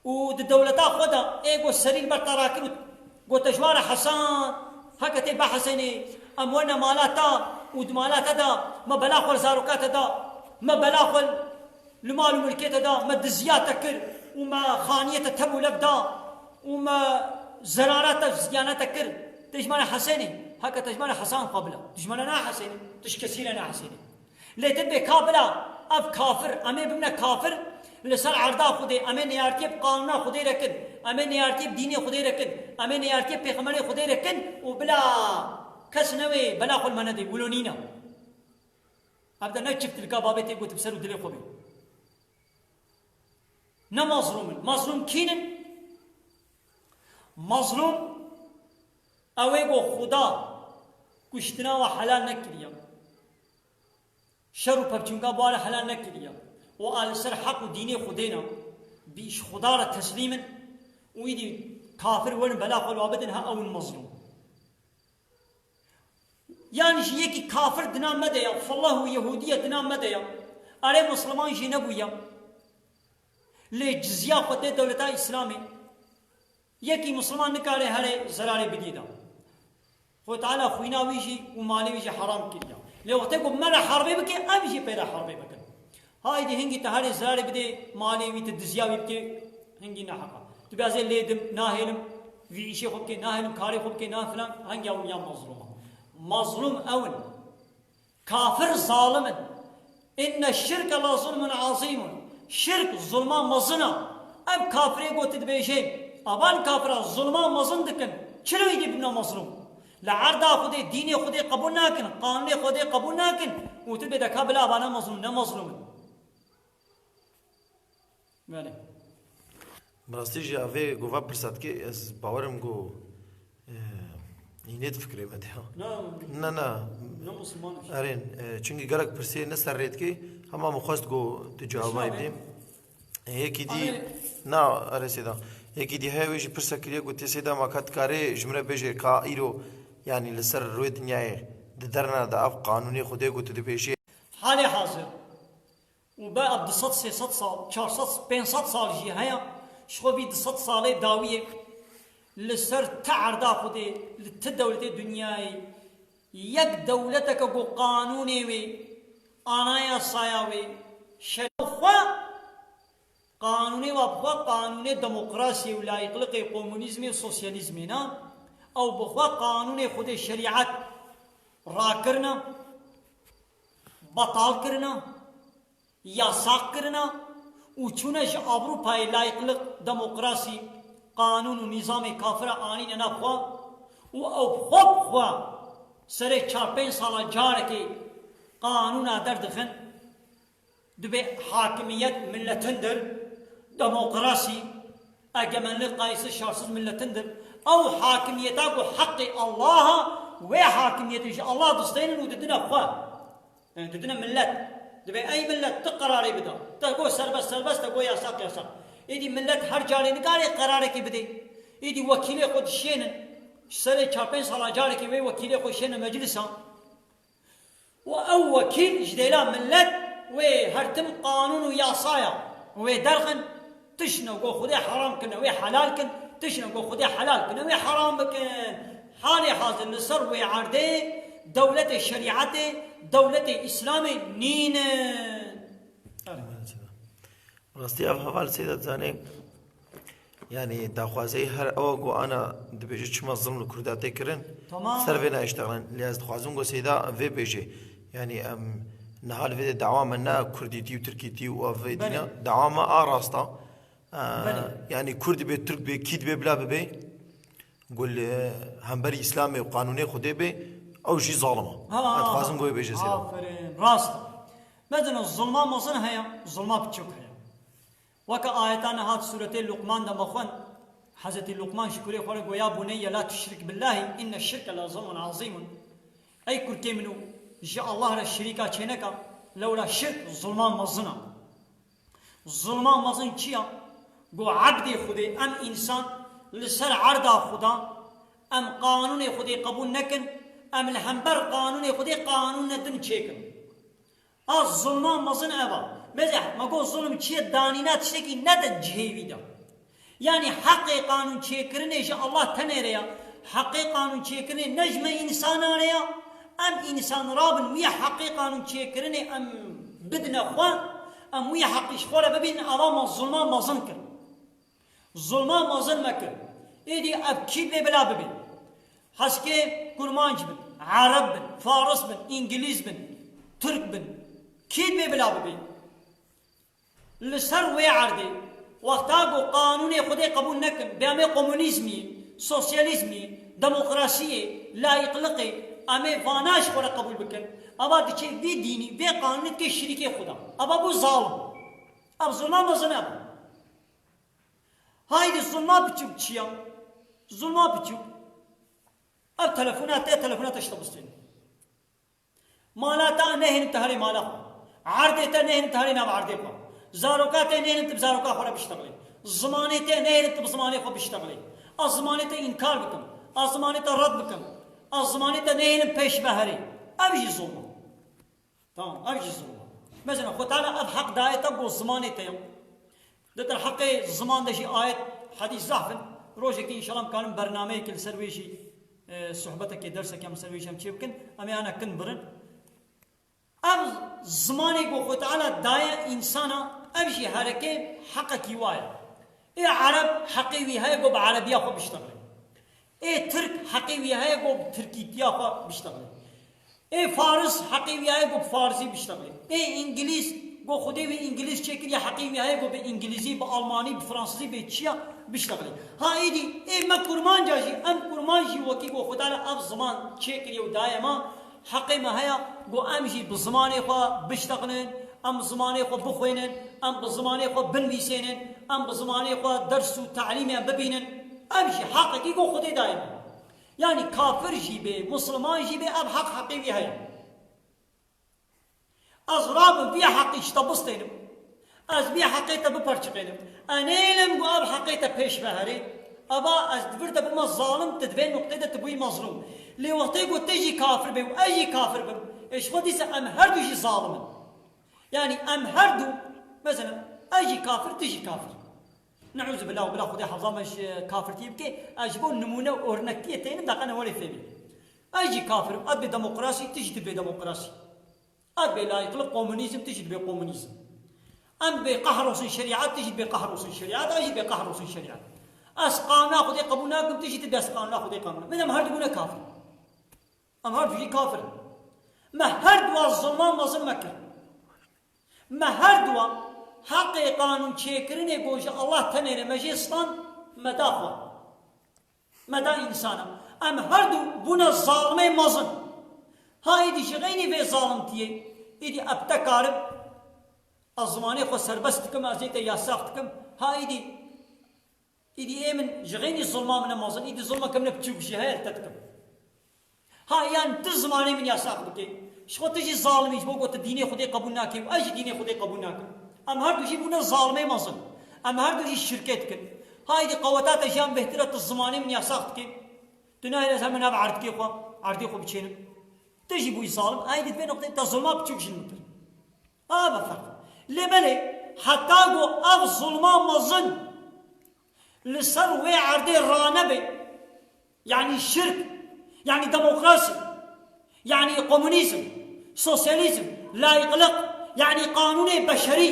û di dewleta xwe de ê got serî li ber te rakir û got te ji wan re hesan, heke tê behesênê, em werne mala te û di mala te de me bela xwe li zaroka te da, me bela xwe li mal û milkê te da, me diziya te kir û me xaniyê te teb û lev da û me zerara te, ziyana te kir. Tê ji me re hesênê, heke te ji me re hesan xwe bila. Tu ji me re nahesênê, tu ji kesî re nahesênê. Lê tu dibê ka bila ev kafir, em ê bibine kafir, li ser erda Xwedê, em ê neyartiyê bi qanûna Xwedê re kin, em ê neyartiyê bi dînê Xwedê re kin, em ê neyartiyê bi pêxemberê Xwedê re kin û bila kes newê bela xwe li me nedê, wilo nîne. Ev de ne çiftilka babê tê gotin bi ser û dilê xwe bê. Ne mazlûm in. Mazlûm kîn in? Mazlûm ew ê ku Xuda kuştina we helal nekiriye. Şer û pevçûnka bi wan re helal nekiriye û a li ser heq û dînê Xwedê ne, bi ji Xuda re teslîm in û îdî kafir werin bela xwe li wan bidin, ha ew in mezlûm. Yanî jî yekî kafir di nav me de ya, fillah û Yehûdiye di nav me de ya, erê Misliman jî nebûye. Lê cizya xwe dê dewleta Îslamê. Yekî Misliman nikare herê zerarê bidî de. Xwe Teala xwîna wî jî û malê wî jî heram kiriye. Lê wextê ku me re herbê bike, em jî pê re herbê bikin. Haydî hingî te herê zerarê bidê, malê wî te diziya wî bike, hingî neheq e. Tu bê ez ê lê dim, nahêlim, vî îşê xwe bike, nahêlim, karê xwe bike, na filan, hingî ew ya mazlûm e. Mazlûm ew in. Kafir zalim in. Inne şirke la zulmun azîmun. Şirk zulma mezin e. Ev kafirê ku tu dibêjê, avan kafira zulma mezin dikin. Çilo êdî bibine mezlûm? Li erda Xwedê, dînê Xwedê qebûl nakin, qanûnê Xwedê qebûl nakin û tu dibê de ka bila avana mezlûm, ne mezlûm in. Belê. Bi rastî jî evê ku va pirsa dikê, ez bawerim ku, e, hînê di fikrê me de ya. Na, Na, na. Ne Misliman e. Erên, e, çunkî gelek pirsê ne ser rê dikê, hema min xwest ku tu cewabay bidî. E, yekî dî, Erê. Na, erê Sêda. Yekî dî heye wê jî pirsa kiriye ku tê Sêda ma ka dikarê ji min re bêjê ka îro, yanî li ser rûyê dinyayê di derna de ev qanûnê Xwedê ku tu dibêjê. Halê hazir. Û be ev du sed, sê sed sal, çar sed, pênc sed sal jî heye, ji xwe vî du sed salê dawiyê li ser ti erda Xwedê, li ti dewletê dinyayê, yek dewleteke ku qanûnê wê, anayasaya wê, şer-, xwe, qanûnê wa bi xwe qanûnê demokrasiyê û layîqliqê, komunîzmê û sosyalîzmê ne, ew bi xwe qanûnê Xwedê şerîet rakirine, betal kirine. Yasak kirine û çûne ji Ewropayê layîqlik, demokrasî, qanûn û nîzamê kafira anîne nav xwe û ew xwe bi xwe serê çar pênc sala carekê qanûna derdixin, dibê hakimiyet milletindir, demokrasî, egemenlik kayıtsız şartsız milletindir. Ew hakimiyeta ku heqê Allah a, wê hakimiyetê ji Allah distênin û didine xwe. Yani didine millet. Dibê ey millet tu qerarê bida. Te got serbest serbest, te got yasak yasak. Êdî millet her carê nikare qerarekê bidê. Êdî wekîlê xwe dişênin. Ji serê çar pênc sala carekê wê wekîlê xwe şêne meclisa. Û ew wekîl ji dêla millet wê her tim qanûn û yasaya wê derxin, tiştine ku Xwedê heram kirine wê helal kin, tiştine ku Xwedê helal kirine wê heram bikin. Halê hazir li ser wê erdê dewletê şerîetê, dewletê Îslamê nînin. Rastî ev heval Seyda dizanê, yanî daxwazeyê her ew ku ana dibêje çima zilm li Kurda tê kirin, Tamam. ser vê nayê iştexilin. Lê ez dixwazim ku Seyda vê bêje. Yanî em niha li vê de dawa me ne Kurdîtî û Tirkîtî û ev vê Belê. dîna. Dawa me a rast a. Ee, Belê. yanî Kurd be, Tirk be, kî dibe bila bibe. Ku li hemberî Îslamê û qanûnê Xwedê be, ew jî zalim e. Ha, Ez dixwazim ku wê bêje Seyda. Aferin, rast. Mezin, zulma mezin heye, zulma piçûk heye. Weke ayeta niha di sûretê Luqman de me xwend, Hezretî Luqman ji kurê xwe re got, "Ya buneyye la tuşrik billahi, inne şirke la zulmun azîmun." Ey kurkê min û ji Allah re şirîka çêneke, lewra şirk zulma mezin e. Zulma mezin çi ya? Got, ebdê Xwedê, em însan li ser erda Xweda, em qanûnê Xwedê qebûl nekin, em li hember qanûnê Xwedê qanûne din çêkin. A zulma mezin ev a. Meze, me got zulm çi ye? Danîna tiştekî nede cihê wî de. Yanî heqê qanûn çêkirinê ji Allah tenê re ya. Heqê qanûn çêkirinê ne ji me însanan re ya. Em însan rabin wî heqê qanûn çêkirinê em bidine xwe, em wî heqî ji xwe re bibînin, ava me zulma mezin kir. Zulma mezin me kir. Êdî ev kî divê bila bibê? Heskê kurmanc bin, ereb bin, faris bin, îngilîz bin, tirk bin. Kî divê bila bibê? Li ser wê erdê, wexta ku qanûnê Xwedê qebûl nekin, bê em ê komunîzmî, sosyalîzmî, demokrasiyê, layîqliqê, em ê vana ji xwe re qebûl bikin, ava diçe vî dînî, vê qanûnê dike şirîkê Xweda. Ava bû zalim. Ev zulma mezin e. Haydî zulma biçûk çi ya? Zulma biçûk. Ev telefona te, telefona te ji te bistên. Mala te nehêlin te herê mala xwe. Erdê te nehêlin te herê nav erdê xwe. Zaroka te nehêlin tu bi zaroka xwe re biştexilî. Zimanê te nehêlin tu bi zimanê xwe biştexilî. Ez zimanê te înkar bikim. Ez zimanê te red bikim. Ez zimanê te nehêlin pêş ve herê. Ev jî zulm e. Tamam, ev jî zulm e. Mesela Xwe Teala ev heq daye te ku zimanê te ye. Di derheqê ziman de jî ayet, hedîs zehf in. Rojekê înşallah em karin bernameyekê li ser wê jî, e, sohbetekê, dersekê em li ser wê jî em çê bikin. Em ê ana kin birin. Ev zimanê ku Xwe Teala daye însana, ev jî hereke heqekî wa ye. Ê ereb heqê wî heye ku bi erebiya xwe biştexile. Ê tirk heqê wî heye ku bi tirkîtiya xwe biştexile. Ê faris heqê wî heye ku bi farisî biştexile. Ê îngilîz ku Xwedê wî îngilîz çêkiriye, heqê wî heye ku bi îngilîzî, bi almanî, bi fransizî, bi çiya biştexile. Ha êdî ê me kurmanca jî, em kurmanc jî wekî ku Xwedê ev ziman çêkiriye û daye me, heqê me heye ku em jî bi zimanê xwe biştexilin, em bi zimanê xwe bixwînin, em bi zimanê xwe binivîsênin, em bi zimanê xwe ders û telîmê bibînin. Ev jî heqekî ku Xwedê daye me. Yanî kafir jî bê, misliman jî bê, ev heq heqê wî heye. Ez rabim vî heqî ji te bistênim. Ez vî heqê te biperçiqênim. Ez nêlim ku ev heqê te pêş ve herê. Eva ez di vir de bime zalim, tu di vê nuqtê de tu bûyî mezlûm. Lê wextê ku tu jî kafir bê û ez jî kafir bim, ê ji xwe dîsa em her du jî zalim in. Yanî em her du, mesela ez jî kafir, tu jî kafir. Neûzubillah, bila Xwedê hefza me ji kafirtiyê bike, ez ji bo nimûne û ornektiyê tênim, daqene werê fêmî. Ez jî kafir im, ez bê demokrasî, tu jî tu bê demokrasî. Ez bê layîqlik komunîzm, tu jî tu bê komunîzm. Em bê qehrosin şerîet, tu jî tu bê qehrosin şerîet, ez jî bê qehrosin şerîet. Ez qanûna Xwedê qebûl nakim, tu jî tu bê ez qanûna Xwedê qebûl nakim. Em her du bûne kafir. Em her du jî kafir in. Me her dua zulma mezin me kir. Me her dua heqê qanûn çêkirinê ku ji Allah tenê re me jê stand, me da xwe. Me da însana. Em her du bûne zalimê mezin. Ha êdî ji xeynî vê zalimtiyê, êdî eb te karim, ez zimanê xwe serbest dikim, ez ê te yasax dikim. Ha êdî Îdî ê min ji xeynî zulma min e mezin, îdî zulmeke min e biçûk jî heye, li te dikim. Ha, yan tu zimanê min yasax bikê. Ji xwe tu jî zalimî, ji bo ku tu dînê Xwedê qebûl nakê û ez jî dînê Xwedê qebûl nakim. Em her du jî bûne zalimê mezin. Em her du jî şirkê dikin. Ha, îdî qeweta te jiyan bêhtir e, tu zimanê min yasax dikê. Tu nahêle ez hemin nav erdikê xwe, erdê xwe biçênim. Tu jî bûyî zalim, aydî di vê noqteyê te zulma biçûk jî min kir. Ava ferq. Lê belê, heta ku ev zulma mezin li ser wê erdê ranebe, yanî şirk, yanî demokrasî, yanî komunîzm, sosyalîzm, layîqlik, yanî qanûnê beşerî,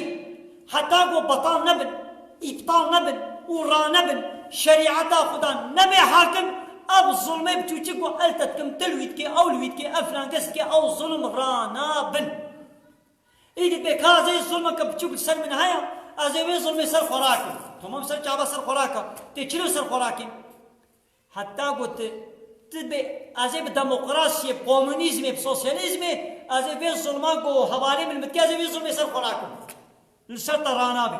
heta ku betal nebin, îptal nebin û ranebin, şerîeta Xuda nebe hakim, ev zulmê biçûçik ku el te dikim, tu li wî dikê, ew li wî dikê, ev filan kes dikê, ew zulm ranabin. Îdî bê ka ez ê zulmeke biçûk li ser min heye, ez ê wê zulmê ser xwe rakim. Tamam, ser çava ser xwe rake. Tê çilo ser xwe rakim? Heta got, tu bê, ez ê bi demokrasiyê, bi komunîzmê, bi sosyalîzmê, ez ê vê zulma ku hevalê min min dike, ez ê vê zulmê ser xwe rakim. Li ser te ranabe.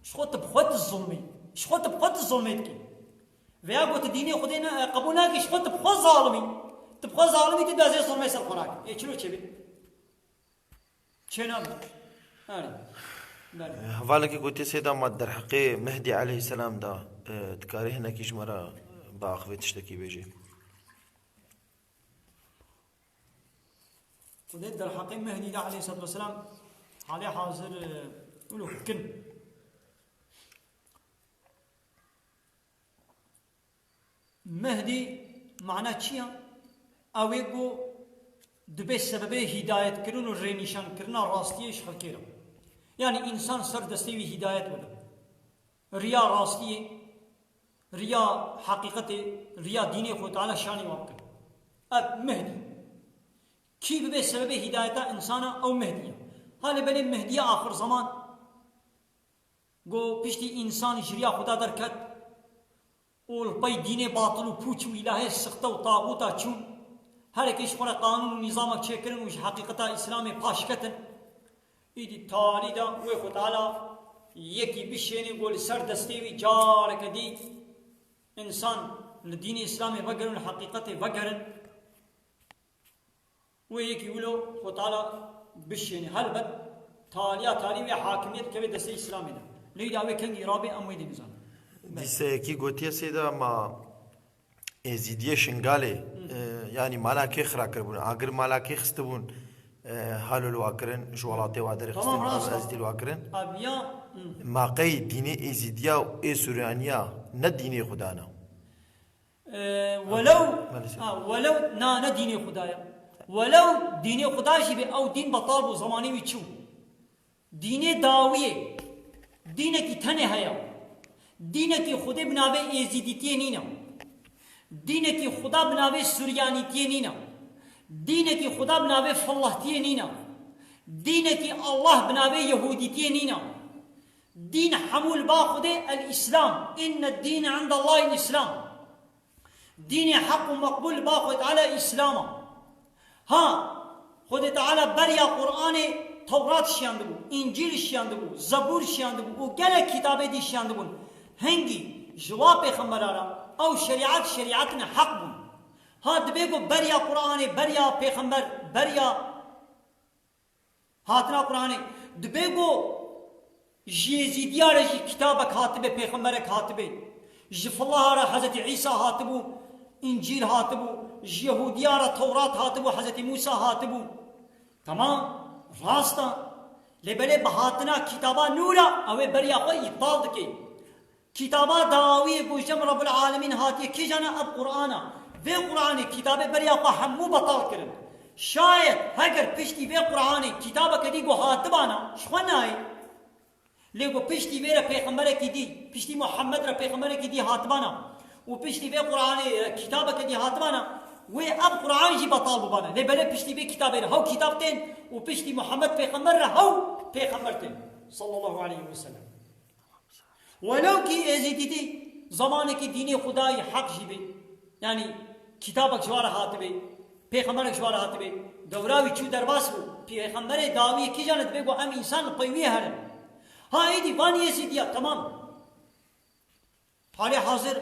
Ji xwe tu bi xwe tu zulmê. Ji xwe tu bi xwe tu zulmê dikî. Veya got tu dînê Xwedê ne, qebûl nakî, ji xwe tu bi xwe zalimî. Tu bi xwe zalimî, tu dê ez ê zulmê ser xwe rakim. Ê çilo çêbê? Çênabe. Erê. Belê. Hevalekî gotiye sêda ma derheqê Mehdî aleyhisselam da, e, dikarî hinekî ji me re biaxivê tiştekî bêjê. Xwedê derheqê Mehdî de aleyhisselatu vesselam halê hazir, e, wilo kin. Mehdî mana çi ya? Ew ê ku dibe sebebê hîdayetkirin û rênîşankirina rastiyê ji xelkê re. Yanî însan ser destê wî hîdayet bibe. Riya rastiyê, riya heqîqetê, riya dînê Xwedê Teala şanê wan bikin. Ev Mehdî. Kî bibe sebebê hîdayeta însana, ew Mehdî ye. Halê belê Mehdiya axir zeman, ku piştî însan ji riya Xuda derket û li pey dînê batil û pûç û îlahê sixte û taxûta çûn, herkê ji xwe re qanûn û nîzamek çêkirin û ji heqîqeta Îslamê paş ketin. Îdî talî de wê Xwe Teala yekî bişênê ku li ser destê wî careke dî însan li dînê Îslamê vegerin, li heqîqetê vegerin. Wê yekî wilo Xwe Teala bişêne. Helbet taliya talî wê hakimiyet keve destê Îslamê de. Leyla wê kengî rabê em wê dê bizanin. Dîseyekî gotiye sêda ma Êzîdiyê Şingalê, e, yanî mala kê xira kiribûn? Agir mala kê xistibûn, e, halol wa kirin, ji welatê wa derê Tamam, xistin, rast e. Êzîdî wa kirin. Abi ya, hı. Ma qey dînê Êzîdiya û ê Suryaniya ne dînê Xudan e? Ee, welew, Maalesef. Ha, welew, na, ne dînê Xuda ye. Welew dînê Xuda jî be, ew dîn betal bû, zemanê wî çû. Dînê dawiyê, dînekî tenê heye. Dînekî Xwedê bi navê Êzîdîtiyê nîne. Dînekî Xuda bi navê Suryanîtiyê nîne. Dînekî Xuda bi navê Fillahtiyê nîne. Dînekî Allah bi navê Yehûdîtiyê nîne. Dîn hemû li ba Xwedê el-Îslam. Inne dîne indallahil Îslam. Dînê heq û meqbûl li ba Xwedê Teala Îslam e. Ha, Xwedê Teala beriya Qur'anê Tewrat şiyandibû, Încîl şiyandibû, Zebûr şiyandibû û gelek kitabê dî şiyandibûn. Hingî ji wa pêxembera re ew şerîet, şerîetine heq bûn. Ha, dibê ku beriya Qur'anê, beriya pêxember, beriya Hatina Qur'anê. Dibe ku ji Yezîdiya re jî kitabek hatibe, pêxemberek hatibe. Ji Fillaha re Hezretî Îsa hatibû, Încîl hatibû. Ji Yehûdiya re Tewrat hatibû, Hezretî Mûsa hatibû. Temam, rast e. Lê belê bi hatina kitaba nû re, ew ê beriya xwe îptal dike. Kitaba dawiyê ku ji cem Rabbul Alemîn hatiye kîjan e? Ev Qur'an e. Vê Qur'anê kitabê beriya xwe hemû betal kirin. Şayet heger piştî vê Qur'anê kitabeke dî ku hatibana, ji xwe nayê. Lê ku piştî vê re pêxemberekî dî, piştî Muhammed re pêxemberekî dî hatibana û piştî vê Qur'anê re kitabeke dî hatibana, wê ev Qur'an jî betal bibana. Lê belê piştî vê kitabê re hew kitab tên û piştî Muhammed pêxember re hew pêxember tên. Sallallahu aleyhi ve sellem. Welew kî Êzîdîtî zemanekî dînê Xwedayî heq jî bê, yanî kitabek ji wa re hatibê, pêxemberek ji wa re hatibê, dewra wî çû derbas bû, pêxemberê dawiyê kîjan e, dibê ku em însan li pey wî herin. Ha, êdî van Êzîdiya, temam. Halê hazir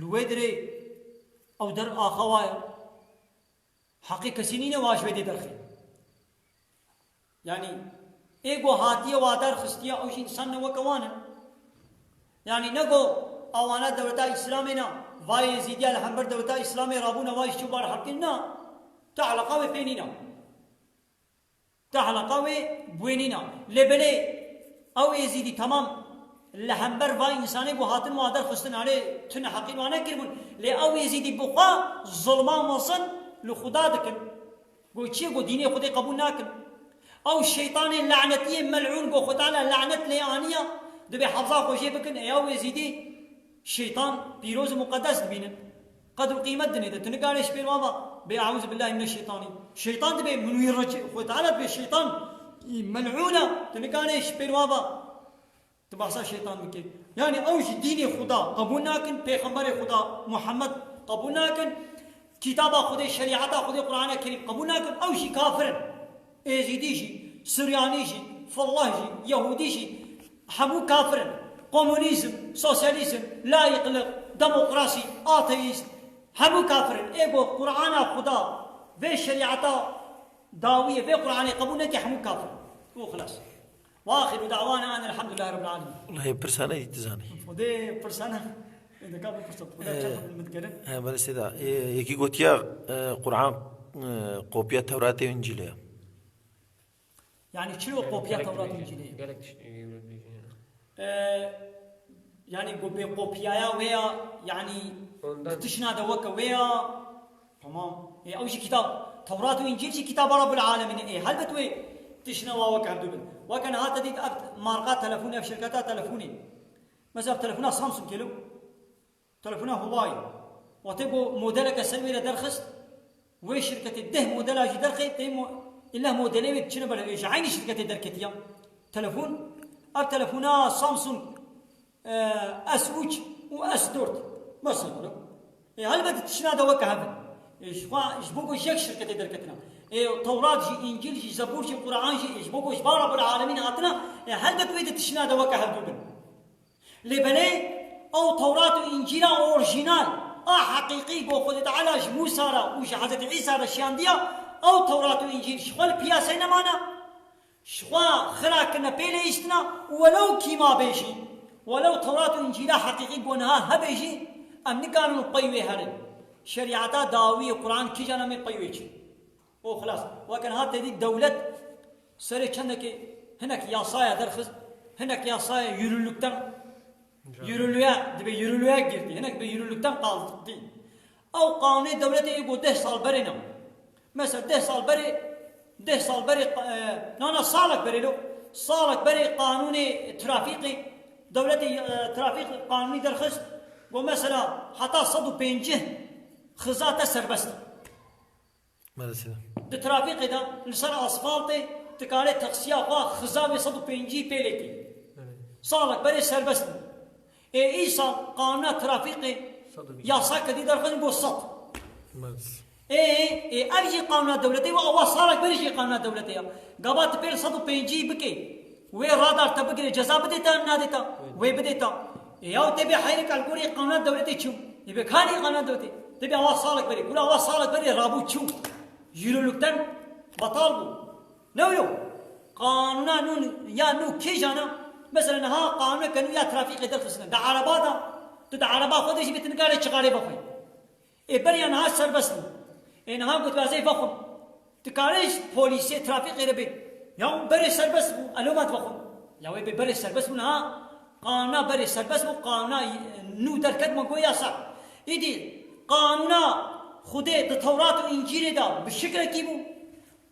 li wê dirê ew der axa wa ye. Heqê kesî nîne wa ji wê dê derxê. Yanî ê ku hatiye wa derxistiye ew jî însan ne weke wan in. Yanî ne ku ewana dewleta Îslamê ne, va Êzîdiya li hember dewleta Îslamê rabûne wa jî çû bar heqî na. Tu eleqa wê pê nîne. Te heleqa wê bi wê nîna. Lê belê ew Êzîdî temam li hember va însanê ku hatin wa derxistin, erê tu neheqî wa nekiribûn. Lê ew Êzîdî bi xwe zulma mezin li Xuda dikin. Ku çi ye ku dînê Xwedê qebûl nakin. Ew şeytanê lanetiyê melûn ku Xwe Teala lanet lê aniya, dibê hefza xwe jê bikin, ê ew Êzîdî Şeytan pîroz û muqedes dibînin. Qedr û qîmet dinê de. Tu nikarê ji pêr wa ba, bê eûzubillahî mineşşeytanî. Şeytan dibê min wî rec-, Xwe Teala dibê şeytan, î mel'ûn e. Tu nikarê ji pêr wa ba, tu behsa şeytan bikê. Yanî ew ji dînê Xuda qebûl nakin, pêxemberê Xuda Muhammed qebûl nakin, kitaba Xwedê, şerîeta Xwedê, Qur'ana Kerîm qebûl nakin, ew jî kafir in. Êzîdî jî, Suryanî jî, Fillah jî, Yehûdî jî, hemû kafir in. Komunîzm, sosyalîzm, layîqlik, demokrasî, ateîst, hemû kafir in. Ê ku Qur'ana Xuda, vê şerîeta dawiyê, vê Qur'anê qebûl neke, hemû kafir in. Û xilas. Wa axiru da'wana en elhamdulillahî rabbil alemin. Wellahî pirsane dî dizanî. Xwedê pirsane. Ê deka bipirse, Xwedê Ee, çend min dikerin? He, belê sêda. Ee, yekî gotiya, e, Qur'an, e, kopya Tewratê û Încîlê ye. Yani çilo kopya Tewrat û Încîlê? Gerek tiş-, e, Ee, yani go bê kopyaya wê ya, yani Ondan tişna de weke wê ya. Tamam. E, ew jî kitab, Tewrat û Încîl jî kitaba Rabbul Alemîn e. E, helbet wê tişna wa weke hevdu bin. Weke niha te dît ev marka telefon, ev şirketa telefonê. Mesela telefona Samsung gelo. Telefona Huawei. Wextê ku modeleke ser wê re derxist, wê şirketê deh modela jî derxê, tê mo-, illa modelê wê diçine ber, ji eynî şirketê derketiya. Telefon, ev telefona Samsung, e, S üç û S dört. Mesela. E, helbet tişna de weke hev in. E, ji xwe, ji bo ku ji yek şirketê derketina. E, Tewrat jî, Încîl jî, Zebûr jî, Quran jî, e, ji bo ku ji ba Rabbul Alemîn hatina, e, helbet wê de tişna de weke hevdu bin. Lê belê ew Tewrat û Încîla orjînal a heqîqî ku Xwedê Teala ji Mûsa re û ji Hezretî Îsa re şiyandiya, ew Tewrat û Încîl ji xwe li piyaseyê nemana, ji xwe xira kirine pê lêhîstina û welew kîma bê jî, welew Tewrat û Încîla heqîqî ku niha hebe jî, em nikarin li pey wê herin. Şerîeta dawiyê Quran kîjan em ê pey wê çin. O xilas. Weke niha te dî dewlet serê çendekê hinek yasaya derxist, hinek yasaya yürürlükten, yürürlüğe, dibê yürürlüğe girdi. Hinek bi yürürlükten kaldırdı. Ew qanûnê dewletê ê got deh sal berê ne. Mesela deh sal berê, deh sal berê, e, nana salek berê lo. Salek berê qanûnê trafîkê, dewletê, e, trafîk qanûnî derxist. Got mesela heta sed û pêncî xiza te serbest. Maalesef. Di trafîkê de li ser asfaltê tu karê taksiya xwe xiza wê sed û pêncî pê lê kî. Evet. Salek berê serbest bû. Ê îsal qanûna trafîkê sed û bîst. Yasa kedî derxin bû sed. Maalesef. Ê, ê, ev jî qanûna dewletê wa, awa salek berê jî qanûna dewletê ya. Gava tu pê li sed û pêncî bikê. Wê radar te bigire, ceza bidê te, nadê te? Wê bidê te. E, yaw tê bê heyrik algorê qanûna dewletê çû. Ê bê kanî qanûna dewletê. Tê bê awa salek berê. Kura awa salek berê rabû çû. Yürürlükten batal bû. Ne wilo? Qanûna nû ya nû kîjana? Mesela niha qanûneke nû ya trafîkê derxistine. Di araba da, tu di araba xwe de jî bê tu nikarê çixarê vexwî. Ê beriya niha serbest bû. Ê niha got, "Ez ê vexwim." Dikarê ji polîsê trafîkê re bê. Ya berê serbest bû. Elo, ma divexwim. Ya wê bê berê serbest bû niha. Qanûna berê serbest bû. Qanûna nû derket, ma got yasak. Îdî qanûna Xwedê di Tewrat û Încîlê de bi şikilekî bû.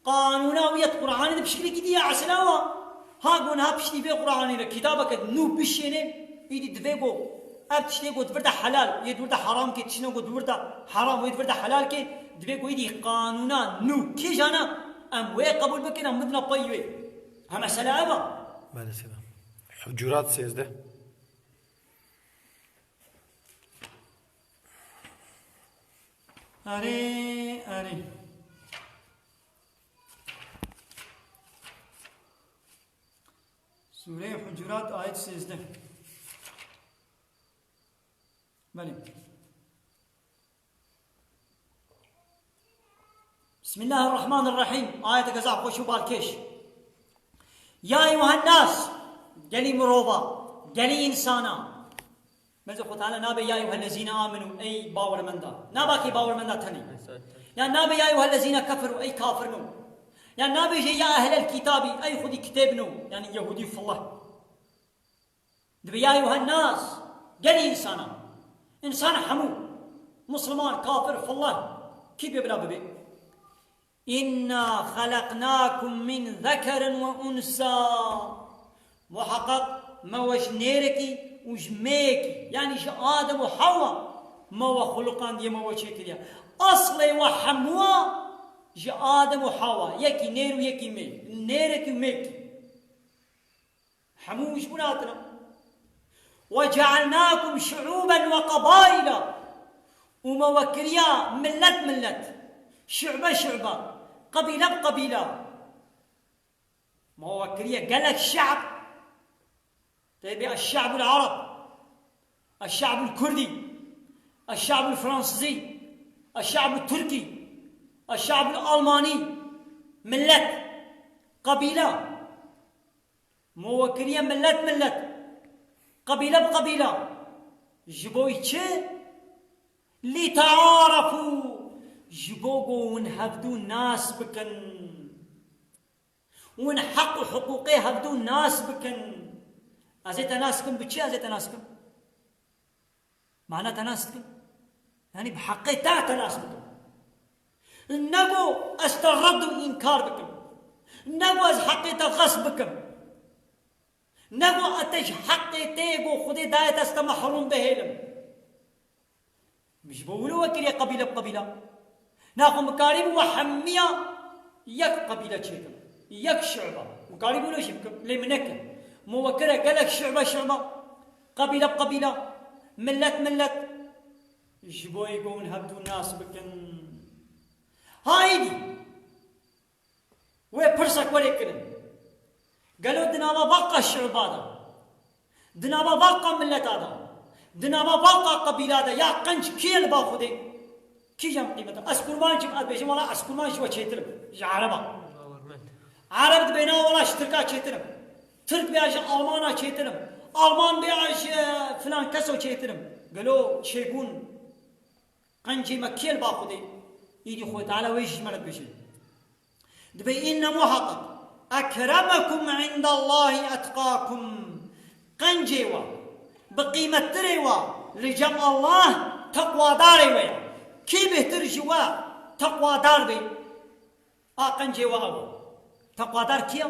Qanûna wî ya di Qur'anê de bi şiklekî dî ya esla wa. Ha ku niha piştî vê Qur'anê re kitabeke nû bişêne, îdî divê ku ev tiştê ku di vir de helal, yê di vir de heram ke, tiştê ku di vir de heram, wê di vir de helal ke, divê ku îdî qanûna nû kîjan e, em wê qebûl bikin, em bidine pey wê. Ha mesele ev e. Maalesef. Hucurat sêzdeh. Erê, erê. Sûreyê Hucurat, ayet sêzdeh. Belê. Bismillahirrahmanirrahîm. Ayeteke zaf xweş û balkêş. Ya eyyuhen nas, gelî mirova, gelî însana. Meze Xwe Teala nabe ya eyyuhellezîne amenu, ey bawermenda. Naba kî bawermenda tenê. Ya nabe ya eyyuhellezîne keferu, ey kafirno. Ya nabe jê ya ehlel kitabî, ey xwedî kitêbno. Yani Yehudî fillah. Dibe ya eyyuhen nas, gelî însana. Însan hemû. Musliman, kafir, fillah. Kî bê bila bibe. Inna xeleqnakum min zekerin ve unsa. Muheqeq me we ji nêrekî û ji mêyekî, yanî ji Adem û Hewa me we xuluqandiye, me we çêkiriye. Aslê we hemûa ji Adem û Hewa, yekî nêr û yekî mêy. Nêrekî û mêkî. Hemû ji bo hatine. Ve cealnakum şu'uben ve qabaila. Û me we kiriya millet millet. Şu'be şu'be. Qebîle bi qebîle. Me we kiriye gelek şe'b. Tê bê eş-şe'bul ereb. Eş-şe'bul kurdî. Eş-şe'bul fransizî. Eş-şe'bul tirkî. Eş-şe'bul almanî. Millet. Qebîle. Me we kiriye millet millet, qebîle bi qebîle. Ji bo çi? Lîtearefû. Ji bo ku hûn hevdû nas bikin. Hûn heq û hiqûqê hevdû nas bikin. Ez ê te nas kim bi çi? Ez ê te nas kim? Mana te nas dikim. Yanî bi heqê te te nas bikim. Ne ku ez te red û înkar bikim. Ne ku ez heqê te xesp bikim. Ne ku ez te ji heqê te yê ku Xwedê daye te ez te mehrûm bihêlim. Min ji bo wilo we kiriye qebîle bi qebîle. Naxwe min karîbû we hemiya yek qebîle çêkim. Yek şu'be. Min karîbû wilo jî bikim. Lê min nekin. Min we kire gelek şu'be şu'be. Qebîle bi qebîle. Millet millet. Ji bo ê ku hûn hevdû nas bikin. Ha êdî. Wê pirsek werê kirin. Gelo di nava vaqa şi'ba de, di nava vaqa milleta de, di nava vaqa qebîla de ya qenc kî ye li ba Xwedê? Kîjan qîmet e? Ez kurmancîm, ez bêjim, wela ez kurmanc ji we çêtir im, ji Ereba. Ereb dibêna, wela ji Tirka çêtir im. Tirk bêya ji Almana çêtir im. Alman bêya ji, e, filan keso çêtir im. Gelo çêbûn Qencê me kê li ba Xwedê? Îdî Xwedê Teala wê jî ji me re dibêje. Dibê, inne muheqeq ekremekum indallahî etqakum. Qencê we, bi qîmettirê we li cem Allah teqwadarê we ye. Kî bêhtir ji we teqwadar bê? A qencê we ew e. Teqwadar kî ye?